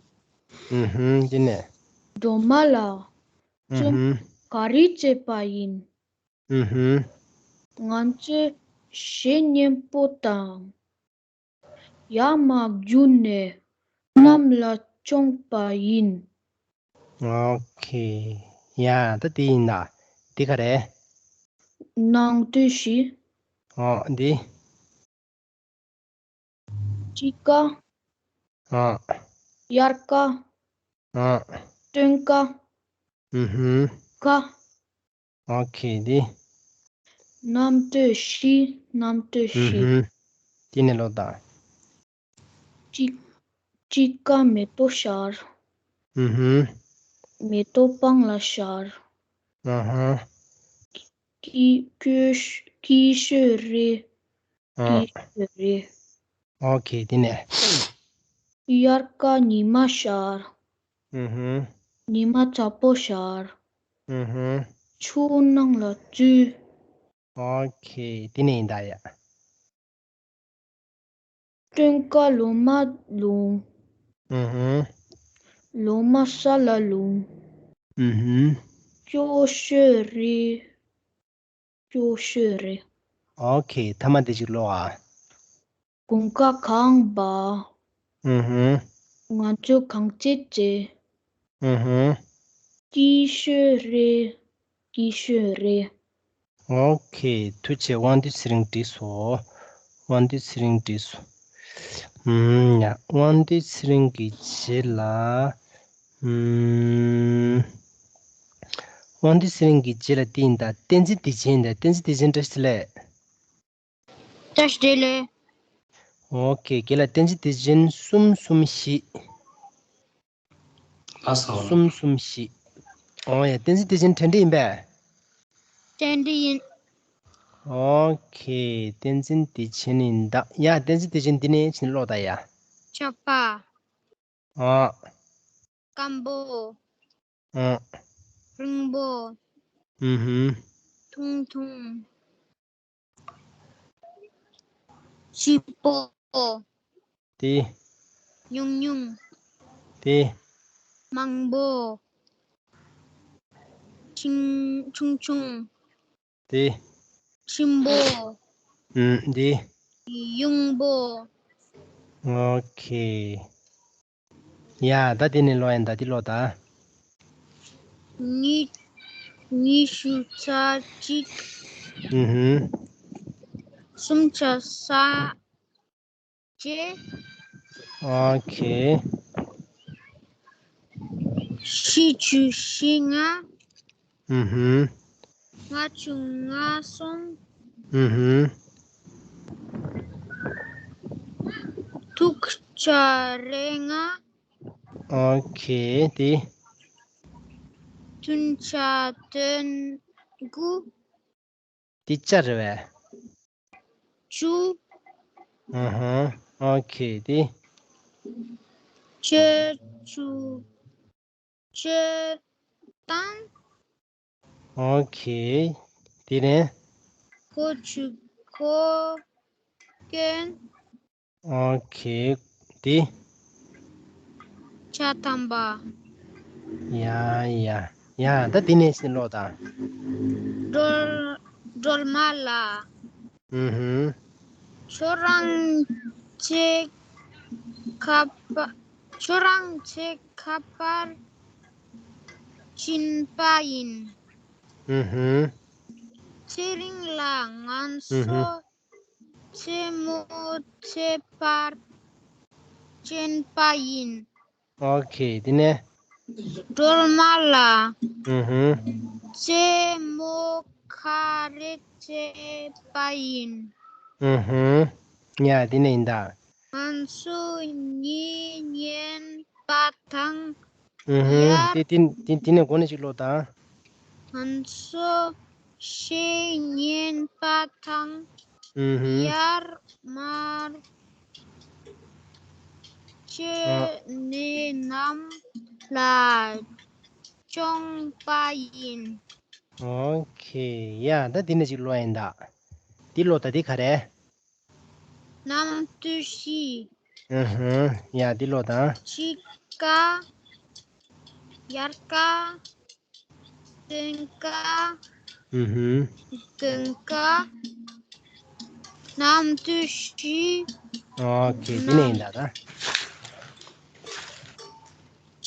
ཨུ་ཧུམ། དེ་ནས། རྡོ་མ་ལགས། ཨུ་ཧུམ། ཁྱེད་ཚོས་ག་རེ་རྩེད་པ་ཡིན། ཨུ་ཧུམ། ང་ཚོས་གཞས་སྙན་པོ་དང་། ཡར་མར་བརྒྱུགས་ནས་གནམ་ལ་མཆོངས་པ་ཡིན། ཨོ་ཁེ། ཡ། ད་དེ་ཡིན་ད། འདི་ག་རེ། ནང་དོན་བཞི། ཨོ་འདི། དཔྱིད་ཀ། ཨོ། དབྱར་ཀ། ཨོ། སྟོན་ཀ། ཨུ་ཧུམ། ཁ། ཨོ་ཁེ། འདི། གནམ་གྲུ་བཞི། གནམ་གྲུ་བཞི། ཨུ་ཧུམ། དེ་ནས་ཀློག་དང་། དཔྱིད། དཔྱིད་ཀ་མེ་ཏོག་ཤར། ཨུ་ཧུམ། མེ་ཏོག་སྤང་ལ་ཤར། ཨ་ཧ། སྐྱིད། སྐྱིད་ཤོས་རེད། ཨ། སྐྱིད་ཤོས་རེད། ཨོ་ཁེ། དེ་ནས། དབྱར་ཀ་ཉི་མ་ཤར། ཨུ་ཧུམ། ཉི་མ་ཚ་པོ་ཤར། ཨུ་ཧུམ། ཆུ་ནང་ལ་འཛུལ། ཨོ་ཁེ། དེ་ནས་ཡིན་ད་ཡ། སྟོན་ཀ་ལོ་མ་ལོངས། ཨུ་ཧུམ། ལོ་མ་ས་ལ་ལྷུང་། ཨུ་ཧུམ། སྐྱིད་ཤོས་རེད། སྐྱིད་ཤོས་རེད། ཨོ་ཁེ། ཐ་མ་དེ་ཅིག་ཀློག་ཨ། དགུན་ཁ་གངས་འབབ། ཨུ་ཧུམ། ང་ཚོས་གངས་རྩེད་རྩེ། ཨུ་ཧུམ། སྐྱིད་ཤོས་རེད། སྐྱིད་ཤོས་རེད། ཨོ་ཁེ། ཐུགས་རྗེ་ཆེ། དབང་འདུས་ཚེ་རིང་བྲིས་སོང་། དབང་འདུས་ཚེ་རིང་བྲིས་སོང་། ཨུམ། ཡ། དབང་འདུས་ཚེ་རིང་གི་རྗེས་ལ། ཨུམ། དབང་འདུས་ཚེ་རིང་གི་རྗེས་ལ་དེ་ཡིན་ད། བསྟན་འཛིན་བདེ་ཆེན་ཡིན་ད། བསྟན་འཛིན་བདེ་ཆེན་བཀྲ་ཤིས་བདེ་ལེགས། བཀྲ་ཤིས་བདེ་ལེགས། ཨོ་ཁེ། རྒན་ལགས། བསྟན་འཛིན་བདེ་ཆེན་གསུམ་གསུམ་བཞི། ལགས་སོ། གསུམ་གསུམ་བཞི། ཨོ་ཡ། བསྟན་འཛིན་བདེ་ཆེན་དྲན་འདྲི་ཡིན་པས། དྲན་འདྲི་ཡིན། ཨོ་ཁེ། བསྟན་འཛིན་བདེ་ཆེན་ཡིན་ད། ཡ། བསྟན་འཛིན་བདེ་ཆེན་འདི་ནས་ཕྱིན་ཀློག་ད་ཡ། ཆག་པ། ཨ། སྐམ་པོ། ཨ། རིང་པོ། ཨུ་ཧུམ། ཐུང་ཐུང་། སྐྱིད་པོ། དེ། ཉུང་ཉུང་། དེ། མང་པོ། ཆུང་། ཆུང་ཆུང་། དེ། ཆེན་པོ། ཨུམ། དེ། ཡངས་པོ། ཨོ་ཁེ། ཡ། ད་དེ་ནས་ཀློག་ཡིན་ད། འདི་ཀློག་ད། ཉི། ཉི་ཤུ་རྩ་གཅིག། ཨུ་ཧུམ། སུམ་ཆ་ས་བརྒྱད། ཨོ་ཁེ། བཞི་བཅུ་ཞེ་ལྔ། ཨུ་ཧུམ། ལྔ་བཅུ་ང་གསུམ། ཨུ་ཧུམ། དྲུག་ཆ་རེ་ལྔ། ཨོ་ཁེ། དེ། བདུན་ཆ་དོན་དགུ། དེ་ཆ་རེ་བས། བཅུ། ཨ་ཧ། ཨོ་ཁེ། དེ། བཅུ་བཅུ། བཅུ་དང་། ཨོ་ཁེ། དེ་ནས། གོ་བཅུ་གོ་བདུན། ཨོ་ཁེ། དེ། བརྒྱ་ཐམ་པ། ཡ་ཡ་ཡ། ད་དེ་ནས་ཕྱིན་ཀློག་དང་། སྒྲོལ། སྒྲོལ་མ་ལགས། ཨུ་ཧུམ། ཁྱོད་རང་ཚོའི་ཁ་པར། ཁྱོད་རང་ཚོའི་ཁ་པར་སྦྱིན་པ་ཡིན། ཨུ་ཧུམ། ཚེ་རིང་ལགས། ང་ཚོ་ཨུ་ཧུམ། རྩེད་མོ་རྩེད་པར་སྦྱིན་པ་ཡིན། ཨོ་ཁེ། དེ་ནས། སྒྲོལ་མ་ལགས། ཨུ་ཧུམ། རྩེད་མོ་ ཁ་རེ་བྱས་པ་ཡིན། ཨུ་ཧུམ། ཡ་དེ་ནས་ཡིན་ད། ང་ཚོ་གཉིད་ཉལ་པ་དང་། ཨུ་ཧུམ། ཡར། དེ་དེ་དེ་དེ་ནས་འགོ་ནས་ཅིག་ཀློག་དང་། ང་ཚོ་གཉིད་ཉལ་པ་དང་། ཨུ་ཧུམ། ཡར་མར་བྱས་ནས་གནམ་ལ་མཆོངས་པ་ཡིན། ཨོ་ཁེ། ཡ་ད་འདི་ནས་ཅིག་ཀློག་ཡིན་ད། འདི་ཀློག་ད། འདི་ག་རེ། གནམ་གྲུ་བཞི། ཨུ་ཧུ། ཡ་འདི་ཀློག་དང་། དཔྱིད་ཀ། དབྱར་ཀ། སྤྲིན་ཀ། ཨུ་ཧུ། དགུན་ཀ། གནམ་གྲུ་བཞི། ཨོ་ཁེ། འདི་ནས་ཡིན་ད་ད།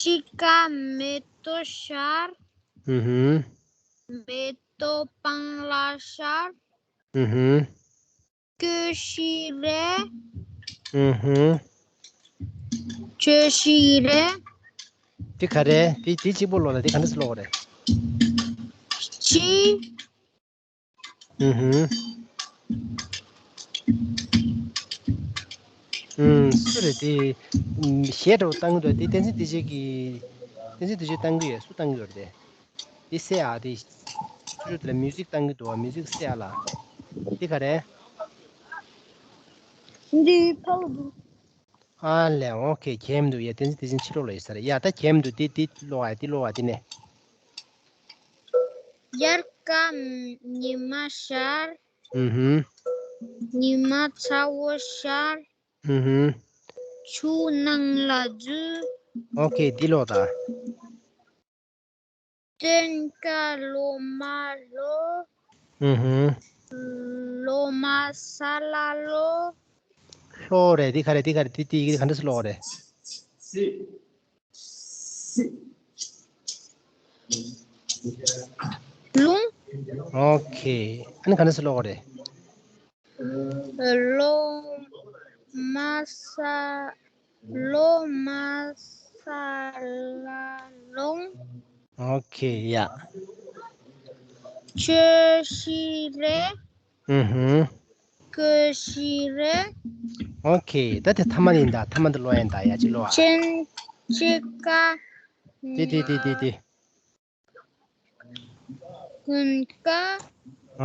དཔྱིད་ཀ་མེ་ཏོག་ཤར། ཨུ་ཧུ། མེ་ཏོག་སྤང་ལ་ཤར། ཨུ་ཧུ། ཁྱོད་ཤི་རེད། ཨུ་ཧུ། ཁྱོད་ཤི་རེད། དེ་ག་རེད། དེ་དེ་གཅིག་པོ་ཀློག་ལ། དེ་ག་འདྲ་སེ་ཀློག་རེད། ཤི། ཨུ་ཧུ། ཨུམ། སུ་རེད་དེ། ཨུམ། གཞས་འདྲ་བོ་བཏང་གི་འདུག་དེ་བསྟན་འཛིན་བདེ་ཆེན་གྱིས། བསྟན་འཛིན་བདེ་ཆེན་བཏང་གི་ཡོད། སུ་བཏང་གི་ཡོད་རེད་དེ། དེ་སེ་ཨ་དེ། ཆུ་ཆུ་དེ་ལ་མིའུ་ཟིག་བཏང་གི་འདུག་མིའུ་ཟིག་སེ་ཨ་ལ། འདི་ག་རེད། འདི་ཕ་བུ་འདུག་ཨ་ལས། ཨོ་ཁེ། གལ་མི་འདུག་ཡ། བསྟན་འཛིན་བདེ་ཆེན་ཕྱི་ལོགས་ལ་ཡོད་ས་རེད། ཡ་ད་གལ་མི་འདུག་དེ་དེ་ཀློག་ཨ། དེ་ཀློག་ཨ། དེ་ནས། དབྱར་ཀ་ཉི་མ་ཤར། ཨུ་ཧུམ། ཉི་མ་ཚ་བོ་ཤར། ཨུ་ཧུམ། ཆུ་ནང་ལ་འཛུལ། ཨོ་ཁེ། འདི་ཀློག་ད། སྤྲིན་ཀ་ལོ་མ་ལོ། ཨུ་ཧུམ། ལོ་མ་ས་ལ་ལོ། ལྷོ་རེད། འདི་ག་རེད། འདི་ག་རེད། འདི་འདི་ག་འདྲ་སེ་ཀློག་རེད། ལུང་། ཨོ་ཁེ། ཨ་ནི་ག་འདྲ་སེ་ཀློག་རེད། ལོ་མ་ས། ལོ་མ་ས་ལ་ལུང་། ཨོ་ཁེ། ཡ། ཁྱོད་ཤི་རེད། ཨུ་ཧུམ། ཁྱོད་ཤི་རེད། ཨོ་ཁེ། ད་དེ་ཐ་མ་ཡིན་ད། ཐ་མ་འདི་ཀློག་ཡིན་ད། ཡ་གཅིག་ཀློག་ཨ། དཔྱིད་དཔྱིད་ཀ་དེ་དེ་དེ་དེ་དེ། དགུན་ཀ།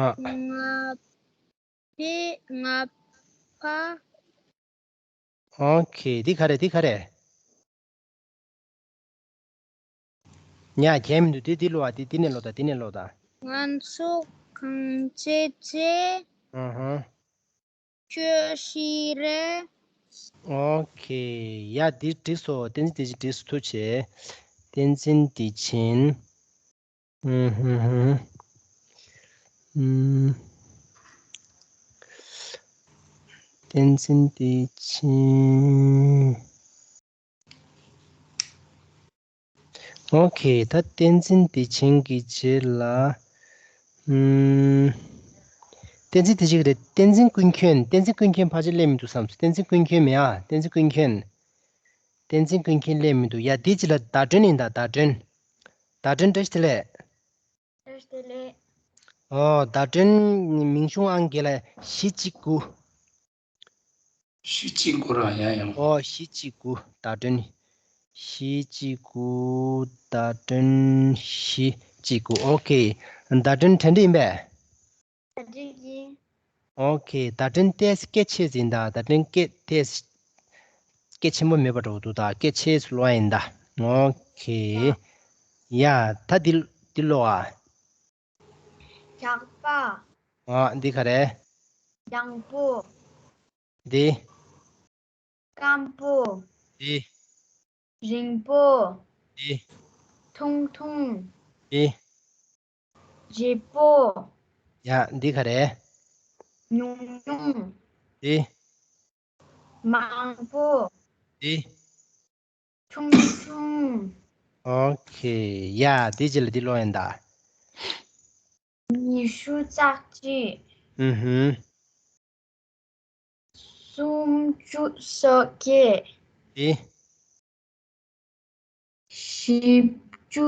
ཨ། ང་པའི་ང་ཕ། ཨོ་ཁེ། འདི་ག་རེད། འདི་ག་རེད། ཉ་གལ་མི་འདུག་དེ་འདི་ཀློག་ཨ། དེ་འདི་ནས་ཀློག་ད། འདི་ནས་ཀློག་ད། ང་ཚོ་གངས་ཅན་ཆེ། ཨ་ཧ། ཁྱོད་ཤི་རེད། ཨོ་ཁེ། ཡ་འདི་འགྲིག་སོང་། བསྟན་འཛིན་བདེ་ཆེན་འགྲིག་སོང་། ཐུགས་རྗེ་ཆེ། བསྟན་འཛིན་བདེ་ཆེན། ཨུམ་ཧུམ་ཧུམ། ཨུམ། བསྟན་འཛིན་བདེ་ཆེན། ཨོ་ཁེ། ད་བསྟན་འཛིན་བདེ་ཆེན་གྱི་རྗེས་ལ། ཨུམ། བསྟན་འཛིན་བདེ་ཆེན་གྱི་རེད། བསྟན་འཛིན་ཀུན་མཁྱེན། བསྟན་འཛིན་ཀུན་མཁྱེན་ཕལ་ཆེར་སླེབས་མི་འདུག་བསམ་སོང་། བསྟན་འཛིན་ཀུན་མཁྱེན་མེད་ཨ། བསྟན་འཛིན་ཀུན་མཁྱེན། བསྟན་འཛིན་ཀུན་མཁྱེན་སླེབས་མི་འདུག་ཡ་འདི་ཅི་ལ་ཟླ་སྒྲོན་ཡིན་ད། ཟླ་སྒྲོན། ཟླ་སྒྲོན་བཀྲ་ཤིས་བདེ་ལེགས། བཀྲ་ཤིས་བདེ་ལེགས། ཨོ་ཟླ་སྒྲོན་མིང་གཞུང་ཨང་རྒས་ལ་བཞི་གཅིག་དགུ། བཞི་གཅིག་དགུ་ར། ཡ་ཡང་། ཨོ་བཞི་གཅིག་དགུ། ཟླ་སྒྲོན། བཞི་གཅིག་དགུ། ཟླ་སྒྲོན་བཞི་གཅིག་དགུ། ཨོ་ཁེ། ཟླ་སྒྲོན་དྲན་འདྲི་ཡིན་པས། ཟླ་སྒྲོན་གྱིས། ཨོ་ཁེ། ཟླ་སྒྲོན་ཏོག་ཙམ་སྐད་ཆེ་ཟིན་ད། ཟླ་སྒྲོན་སྐད་ཏོག་ཙམ་སྐད་ཆེན་པོ་མེད་པ་འགྲོ་འདུག་ད་སྐད་ཆེ་ཙམ་ལོ་ཡིན་ད། ཨོ་ཁེ། ཡ་ད་འདི་འདི་ལོ་ཨ། རྒྱགས་པ། ཨ་འདི་ག་རེ། རྒྱང་པོ། འདི། སྐམ་པོ། འདི། རིང་པོ། འདི། ཐུང་ཐུང་། འདི། བརྗིད་པོ། ཡ་འདི་ག་རེ། ཉུང་ཉུང་། འདི། མང་པོ། འདི། ཆུང་ཆུང་། ཨོ་ཁེ། ཡ་འདི་ཅི་ལ་འདི་ལོ་ཡིན་ད། ཉི་ཤུ་རྩ་གཅིག་ཨུ་ཧུམ། སུམ་ཅུ་སོ་བརྒྱད། འདི། བཞི་བཅུ་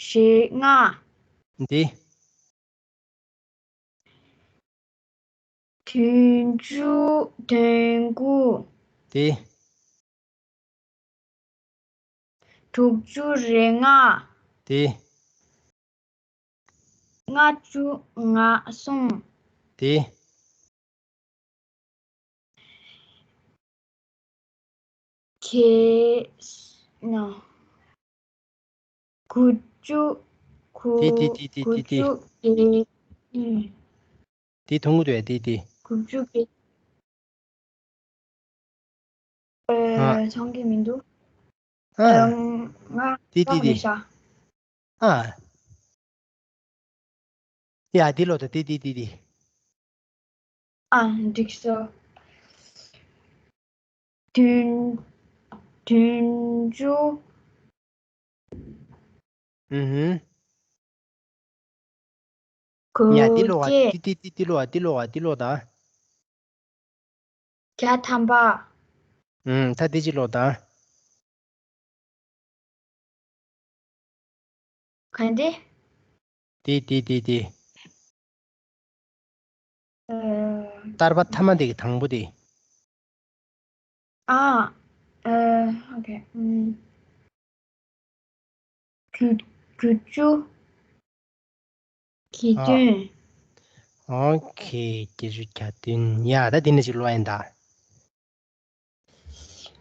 ཞེ་ལྔ། འདི། བདུན་ཅུ་དོན་དགུ། དེ། དྲུག་ཅུ་རེ་ལྔ། དེ། ལྔ་བཅུ་ང་གསུམ། དེ། གེ་ན། དགུ་བཅུ་དགུ། དེ་དེ་དེ་དེ་དེ་དེ། དགུ་བཅུ་གེ། ཨུམ། དེ་མཐོང་གི་འདུག་ཨེ། དེ་དེ། དགུ་བཅུ་གེ། ཨ། ཨེ། མཐོང་གི་མི་འདུག་ཨ། ཨེ། ང་དེ་དེ་བཀག་དེ། མེད་ཤག་ཨ། ཡ། དེ་ལོ་ད། དེ་དེ་དེ་དེ། ཨ། འགྲིག་སོང་། བདུན། བདུན་ཅུ། ཨུ་ཧུམ། ཡ། དེ་ལོ་བ། དགུ་བརྒྱ། དེ་དེ་དེ་དེ་ལོ་བ། དེ་ལོ་བ། དེ་ལོ་ད། བརྒྱ་ཐམ་པ། ཨུམ། ད་དེ་ཅི་ལོ་ད། ག་འདི། དེ་དེ་དེ་དེ། ཨ། བསྟར་པ་ཐ་མ་དེ་གི་དང་པོ་དེ། ཨ། ཨ། ཨོ་ཁེ། ཨུམ། དགུ། དགུ་བཅུ་གྱ་བདུན། ཨོ་ཁེ། བརྒྱད་ཅུ་གྱ་བདུན། ཡ། ད་དེ་ནས་ཅིག་ཀློག་ཡིན་ད།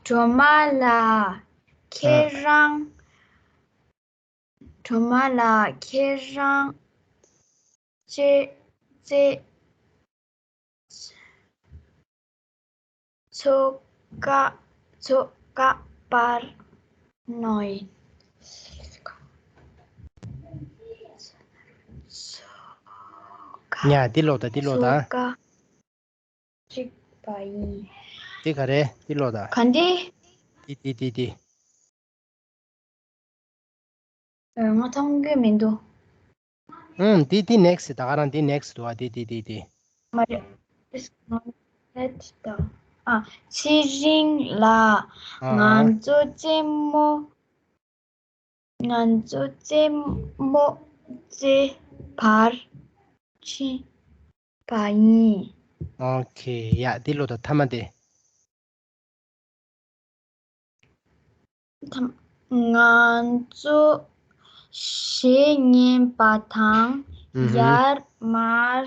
སྒྲོལ་མ་ལགས། ཁྱེད་རང་། སྒྲོལ་མ་ལགས། ཁྱེད་རང་ཅེ་ཙེ་ཚོ་ཀ་ཚོ་ཀ་པར་ནོ་ཡིན། ཉ་འདི་ཀློག་དང་འདི་ཀློག་དང་། ཚོ་ཀ་གཅིག་པ་ཡིན། འདི་ག་རེ། འདི་ཀློག་དང་། ག་འདི། འདི་འདི་འདི་འདི། ཨ། ང་མཐོང་གི་མི་འདུག་ཨུམ། འདི་འདི་ནེགསི་ད་ག་རང་འདི་ནེགསི་འདུག་ཨ། འདི་འདི་འདི་འདི། མ་རེད། ཨ། ཚེ་རིང་ལགས། ཨ། ང་ཚོ་རྩེད་མོ། ང་ཚོ་རྩེད་མོ་རྩེ་བར་ཕྱིན་པ་ཡིན། ཨོ་ཁེ། ཡ། འདི་ཀློག་དང་ཐ་མ་དེ། ང་ཚོ་གཞས་ཉན་པ་དང་། ཨུ་ཧུམ། ཡར་མར་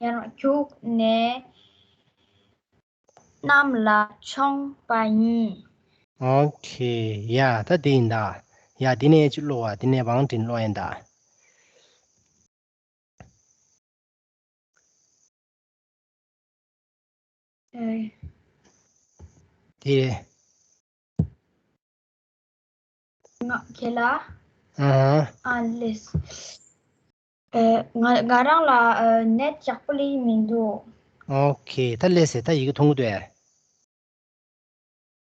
ཡར་མར་རྒྱུགས་ནས་གནམ་ལ་མཆོངས་པ་ཡིན། ཨོ་ཁེ། ཡ། ད་འདི་ཡིན་ད། ཡ། འདི་ནས་ཅིག་ཀློག་པ། འདི་ནས་བང་ཀྲིན་ཀློག་ཡིན་ད། ཨེ། དེ་རེད། ང་ཁྱེད་ལ། ཨ། ཨ་ལེས། ཨེ། ང་ང་རང་ལ་ཨེ་ནེཊ་ཡག་པོ་སླེབས་མི་འདུག་ཨོ་ཁེ། ད་ལེས་ཟེར། ད་ཡི་གེ་མཐོང་གི་འདུག་ཨེ།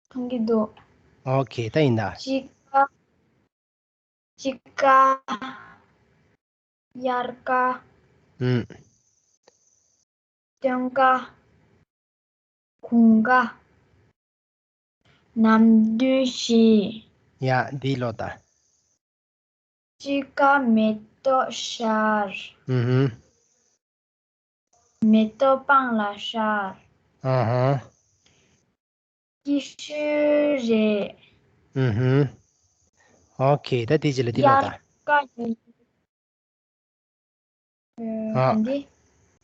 མཐོང་གི་འདུག་ཨོ་ཁེ། ད་ཡིན་ད། དཔྱིད་ཀ། དཔྱིད་ཀ། དབྱར་ཀ། ཨུམ། སྟོན་ཀ། དགུན་ཀ། ནམ་དུས་བཞི། ཡ། འདི་ཀློག་དང་། དཔྱིད་ཀ་མེ་ཏོག་ཤར། ཨུ་ཧུམ། མེ་ཏོག་སྤང་ལ་ཤར། ཨ་ཧ། སྐྱིད་ཤོས་རེད། ཨུ་ཧུམ། ཨོ་ཁེ། ད་དེ་རྗེས་ལ་འདི་ཀློག་དང་། དབྱར་ཀ་ཡིན། ཨ། ཨ་འདི།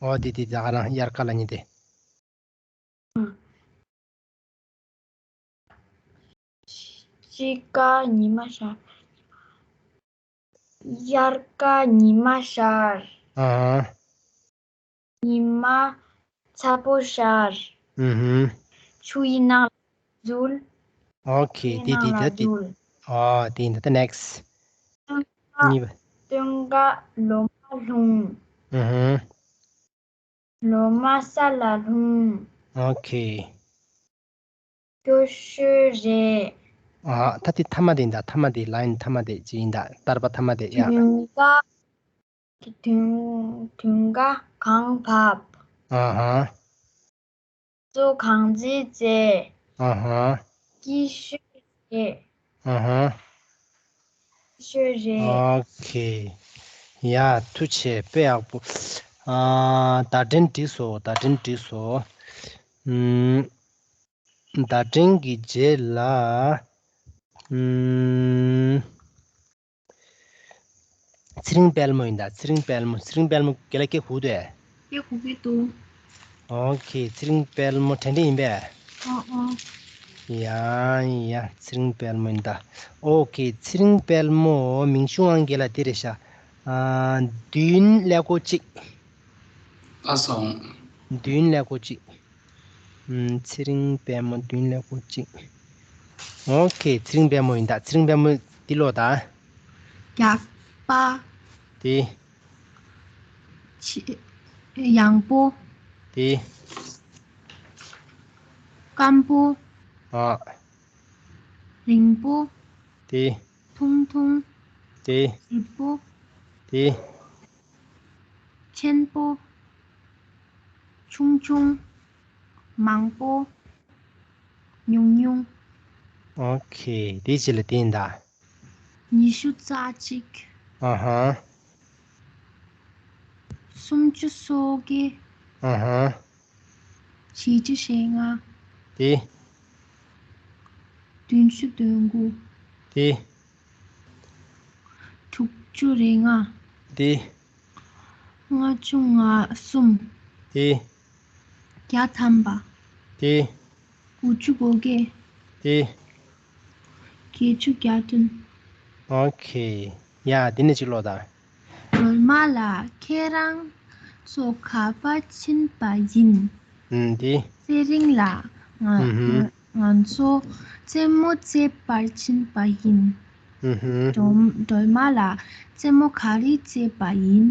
ཨོ་དེ་དེ་ད་ག་རང་དབྱར་ཀ་ལ་ཉེ་དེ། ཨ། དཔྱིད་ཀ་ཉི་མ་ཤར། དབྱར་ཀ་ཉི་མ་ཤར། ཨ། ཉི་མ་ཚ་པོ་ཤར། ཨུ་ཧུམ། ཆུ་ཡི་ནང་ལ་འཛུལ། ཨོ་ཁེ། ཆུ་ཡི་དེ་དེ་ནང་ལ་ད་དེ། འཛུལ། ཨོ་དེ་ད་ད་ནེགསི། སྟོན་ཀ། གཉིས་པ། སྟོན་ཀ་ལོ་མ་ལྷུང་། ཨུ་ཧུམ། ལོ་མ་ས་ལ་ལྷུང་། ཨོ་ཁེ། སྐྱོ་ཤོས་རེད། ཨ། ད་དེ་ཐ་མ་དེ་ཡིན་ད། ཐ་མ་དེ། ལའིན་ཐ་མ་དེ་ཅི་ཡིན་ད། བསྟར་པ་ཐ་མ་དེ་ཡ། དུན་ཀ་དུན། དུན་ཀ་གང་བབས། ཨ་ཧ། ཚོ་གང་རྩེད་རྩེ། ཨ་ཧ། སྐྱིད་ཤོས་རེད། ཨ་ཧ། སྐྱིད་ཤོས་རེད། ཨོ་ཁེ། ཡ། ཐུགས་རྗེ་ཆེ། དཔེ་ཡག་པོ། ཨ། བརྡ་འཕྲིན་བསྒྲིགས་སོ། བརྡ་འཕྲིན་བསྒྲིགས་སོ། ཨུམ། བརྡ་འཕྲིན་གྱི་རྗེས་ལ། ཨུམ། ཚེ་རིང་དཔལ་མོ་ཡིན་ད། ཚེ་རིང་དཔལ་མོ། ཚེ་རིང་དཔལ་མོ་རྒན་ལགས་སྐད་གོ་འདུག་ཨེ། སྐད་གོ་གི་འདུག་ཨོ་ཁེ། ཚེ་རིང་དཔལ་མོ་དྲན་དྲན་ཡིན་པས། ཨོ་ཨོ། ཡ་ཡ། ཚེ་རིང་དཔལ་མོ་ཡིན་ད། ཨོ་ཁེ། ཚེ་རིང་དཔལ་མོ་མིང་གཞུང་ཨང་རྒན་ལགས་འདི་རེད་ཤག་ཨ། བདུན་ཀླད་ཀོར་གཅིག་ལགས་སོ། བདུན་ཀླད་ཀོར་གཅིག་ཨུམ། ཚེ་རིང་དཔལ་མོ་བདུན་ཀླད་ཀོར་གཅིག་ཨོ་ཁེ། ཚེ་རིང་དཔལ་མོ་ཡིན་ད། ཚེ་རིང་དཔལ་མོ་འདི་ཀློག་ད། རྒྱགས་པ། དེ། ཆེ། ཡངས་པོ། དེ། སྐམ་པོ། ཨ། རིང་པོ། དེ། ཐུང་ཐུང་། དེ། ཟུར་པོ། དེ། ཆེན་པོ། ཆུང་ཆུང་། མང་པོ། ཉུང་ཉུང་། ཨོ་ཁེ། དེའི་རྗེས་ལ་དེ་ཡིན་ད། ཉི་ཤུ་རྩ་གཅིག་ཨ་ཧ། སུམ་ཅུ་སོ་བརྒྱད། ཨ་ཧ། བཞི་བཅུ་ཞེ་ལྔ། དེ། བདུན་ཅུ་དོན་དགུ། དེ། དྲུག་ཅུ་རེ་ལྔ། དེ། ལྔ་བཅུ་ང་གསུམ། དེ། བརྒྱ་ཐམ་པ། དེ། དགུ་བཅུ་གོ་བརྒྱད། དེ། བརྒྱད་ཅུ་གྱ་བདུན། ཨོ་ཁེ། ཡ། དེ་ནས་ཅིག་ཀློག་དང་། སྒྲོལ་མ་ལགས། ཁྱེད་རང་ཚོ་ག་པར་ཕྱིན་པ་ཡིན། ཨུམ། དེ། ཚེ་རིང་ལགས། ང་ཨུམ་ཧུམ། ང་ཚོ་རྩེད་མོ་རྩེད་པར་ཕྱིན་པ་ཡིན། ཨུམ་ཧུམ། སྒྲོལ་སྒྲོལ་མ་ལགས། རྩེད་མོ་ག་རེ་རྩེད་པ་ཡིན།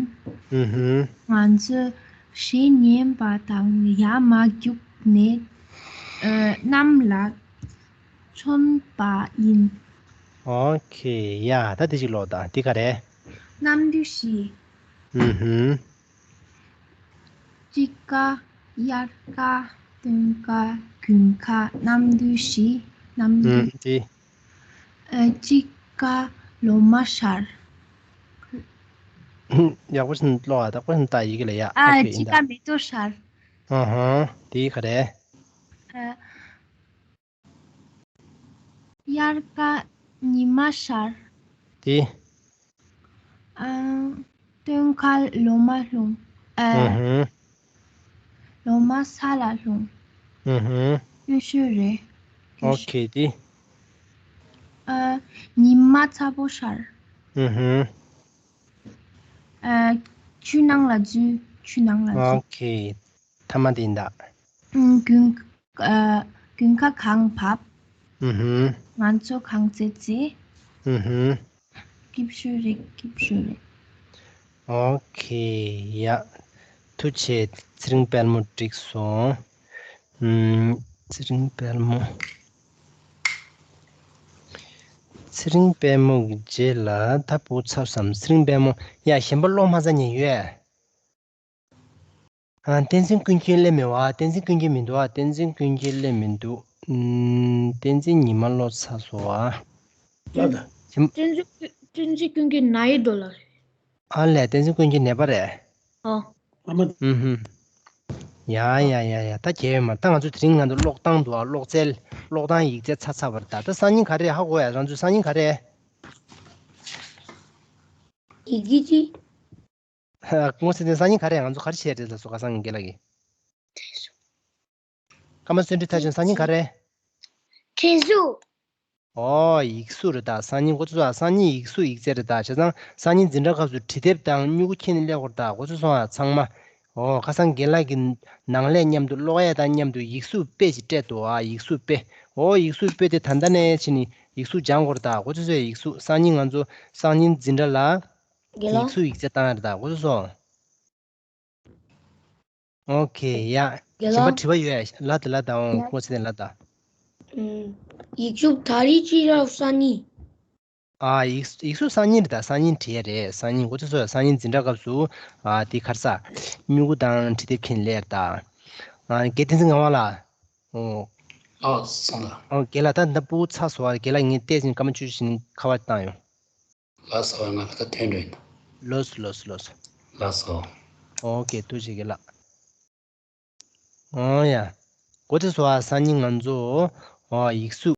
ཨུམ་ཧུམ། ང་ཚོས་གཞས་ཉན་པ་དང་ཡར་མར་རྒྱུགས་ནས་ཨ་གནམ་ལ་མཚོན་པ་ཡིན། ཨོ་ཁེ། ཡ། ད་དེ་ཅིག་ཀློག་དང་། དེ་ག་རེ། གནམ་གྲུ་བཞི། ཨུམ་ཧུམ། དཔྱིད་ཀ། དབྱར་ཁ། སྟོན་ཁ། དགུན་ཁ། གནམ་གྲུ་བཞི། གནམ་གྲུ། ཨུམ། དེ། ཨ། དཔྱིད་ཀ་ལོ་མ་ཤར། ཡག་པོ་ཞིག་ཀློག་ཨ། ཡག་པོ་ཞིག་ལྟ། ཡི་གེ་ལ་ཡ། ཨ། ཨོ་ཁེ། ཡིན་དཔྱིད་ད། ཀ་མེ་ཏོག་ཤར། ཨ་ཧ། དེ་ག་རེ། ཨ། དབྱར་ཁ་ཉི་མ་ཤར། དེ། ཨ། སྟོན་ཁ་ལོ་མ་ལྷུང་། ཨ། ཨུ་ཧུམ། ལོ་མ་ས་ལ་ལྷུང་། ཨུ་ཧུམ། ཡག་ཤོས་རེད། ཨོ་ཁེ། དེ། ཨ། ཉི་མ་ཚ་པོ་ཤར། ཨུ་ཧུམ། ཨ། ཆུ་ནང་ལ་འཛུལ། ཆུ་ནང་ལ་འཛུལ། ཨོ་ཁེ། ཐ་མ་དེ་ཡིན་ད། ཨུམ། དགུན། ཨ། དགུན་ཁ་གངས་བབས། ཨུ་ཧུམ། ང་ཚོ་གངས་རྩེད་རྩེ། ཨུ་ཧུམ། སྐྱིད་ཤོས་རེད། སྐྱིད་ཤོས་རེད། ཨོ་ཁེ། ཡ། ཐུགས་རྗེ་ཆེ། ཚེ་རིང་དཔལ་མོ་འགྲིག་སོང་། ཨུམ། ཚེ་རིང་དཔལ་མོ། ཚེ་རིང་དཔལ་མོ་གི་རྗེས་ལ་ད་སྤུ་ཚབ་སམ། ཚེ་རིང་དཔལ་མོ། ཡ། གཞན་པ་ཀློག་མ་ཚར་མཁན་ཡོད་ཨེ། ཨ། བསྟན་འཛིན་ཀུན་མཁྱེན་སླེབས་མེད་པ། བསྟན་འཛིན་ཀུན་མཁྱེན་མི་འདུག་ཨ། བསྟན་འཛིན་ཀུན་མཁྱེན་སླེབས་མི་འདུག་ཨུམ། བསྟན་འཛིན་ཉི་མ་ཀློག་ཚར་སོང་ཨ། ལགས་དང་། བསྟན་འཛིན་ཀུན་བསྟན་འཛིན་ཀུན་མཁྱེན་ན་ཡི་འགྲོ་ལ་རེད། ཨ་ལས། བསྟན་འཛིན་ཀུན་མཁྱེན་ནད་པ་རེད། ཨོ། ཨ་མ། ཨུམ་ཧུམ། ཡ་ཡ་ཡ་ཡ། ད་རྒྱལ་ཡོད་མ། ད་ང་ཚོ་དེ་རིང་ང་ཚོ་ཀློག་སྟངས་འདུག་ཨ། ཀློག་རྩལ། ཀློག་སྟངས་ཡིག་རྩལ་ཚར་ཚར་བ་རེད་ད། ད་སང་ཉིན་ག་རེ་ཧ་གོ་ཡ། རང་ཚོའི་སང་ཉིན་ག་རེ། ཡི་གེ་ཅི། ཧ། སྔོན་ཚེ་དེ་སང་ཉིན་ག་རེ། ང་ཚོ་ག་རེ་བྱས་རེད་ལ་སོ། ཁ་སང་རྒན་ལགས་ཀྱིས། ཀརྨ་བརྩོན་འགྲུས་མཐར་ཕྱིན་སང་ཉིན་ག་རེ། དྲན་གསོ། ཨོ། ཡིག་གཟུགས་རེད་ད། སང་ཉིན་འགོ་ཚུགས་ཨ། སང་ཉིན་ཡིག་གཟུགས་ཡིག་རྩལ་རེད་ད། བྱས་ཙང་སང་ཉིན་འཛིན་གྲྭ་སྐབས་སུ་བྲིས་དེབ་དང་སྨྱུ་གུ་ཁྱེར་ནས་སླེབས་དགོས་རེད་ད། འགོ་ཚུགས་སོང་ཨ་ཚང་མ། ཨོ། ཁ་སང་རྒན་ལགས་ཀྱིས་ནང་ལས་མཉམ་དུ་ཀློག་ཡས་དང་མཉམ་དུ་ཡིག་གཟུགས་དཔེ་ཞིག་སྤྲད་འདུག་ཨ། ཡིག་གཟུགས་དཔེ། ཨོ། ཡིག་གཟུགས་དཔེ་དེ་ད་ལྟ་ནས་ཕྱིན་ནས་ཡིག་གཟུགས་སྦྱང་དགོས་རེད་ད། འགོ་ཚུགས་སོང་། ཡིག་གཟུགས། སང་ཉིན་ང་ཚོ་སང་ཉིན་འཛིན་གྲྭ་ལ་རྒན་ལགས། ཡིག་གཟུགས་ཡིག་རྩལ་བཏང་ཡ་རེད་ད། འགོ་ཚུགས་སོང་། ཨོ་ཁེ། ཡ། རྒན་གཞན་པ་ལགས། དྲི་བ་ཡོད་ཨ། ལབ་དང་ལབ་དང་། ཨོ། ཡ། སྔོན་ཚེ་དེ་ལབ་དང་། ཨུམ། ཡིག་གཟུགས་ད་རེས་ཅི་ར་སང་ཉིན། ཨ། ཡིག་ཡིག་གཟུགས་སང་ཉིན་རེད་ད། སང་ཉིན་བྲིས་ཡ་རེད། སང་ཉིན་འགོ་ཚུགས་སོང་། སང་ཉིན་འཛིན་གྲྭ་སྐབས་སུ། ཨ། དེ་ག་རེ་ཟ། སྨྱུ་གུ་དང་བྲིས་དེབ་ཁྱེར་ནས་སླེབས་ཡ་རེད་ད། ཨ། རྒན་བསྟན་འཛིན་ངག་དབང་ལགས། ཨོ། ཨ། སོང་ལགས། ཨོ། རྒན་ལགས། ད་ད་སྤུ་གུ་ཚར་སོང་བ། རྒན་ལགས་ངས་བལྟས་ཟིན་སྐར་མ་བཅུ་བཞི་ནི་ཁ་པར་བཏང་ཡོང་། ལགས་སོ། ང་ད་ལྟ་ཐོན་འགྲོ་ཡིན། ལགས་སོ། ལགས་སོ། ལགས་སོ། ལགས་སོ། ཨོ་ཀེ། ཐུགས་རྗེ་ཆེ་ལགས། ཨོ་ཡ། གོ་ཐོས་སོང་ཨ། སང་ཉིན་ང་ཚོ་ཨོ་ཡིག་གཟུགས།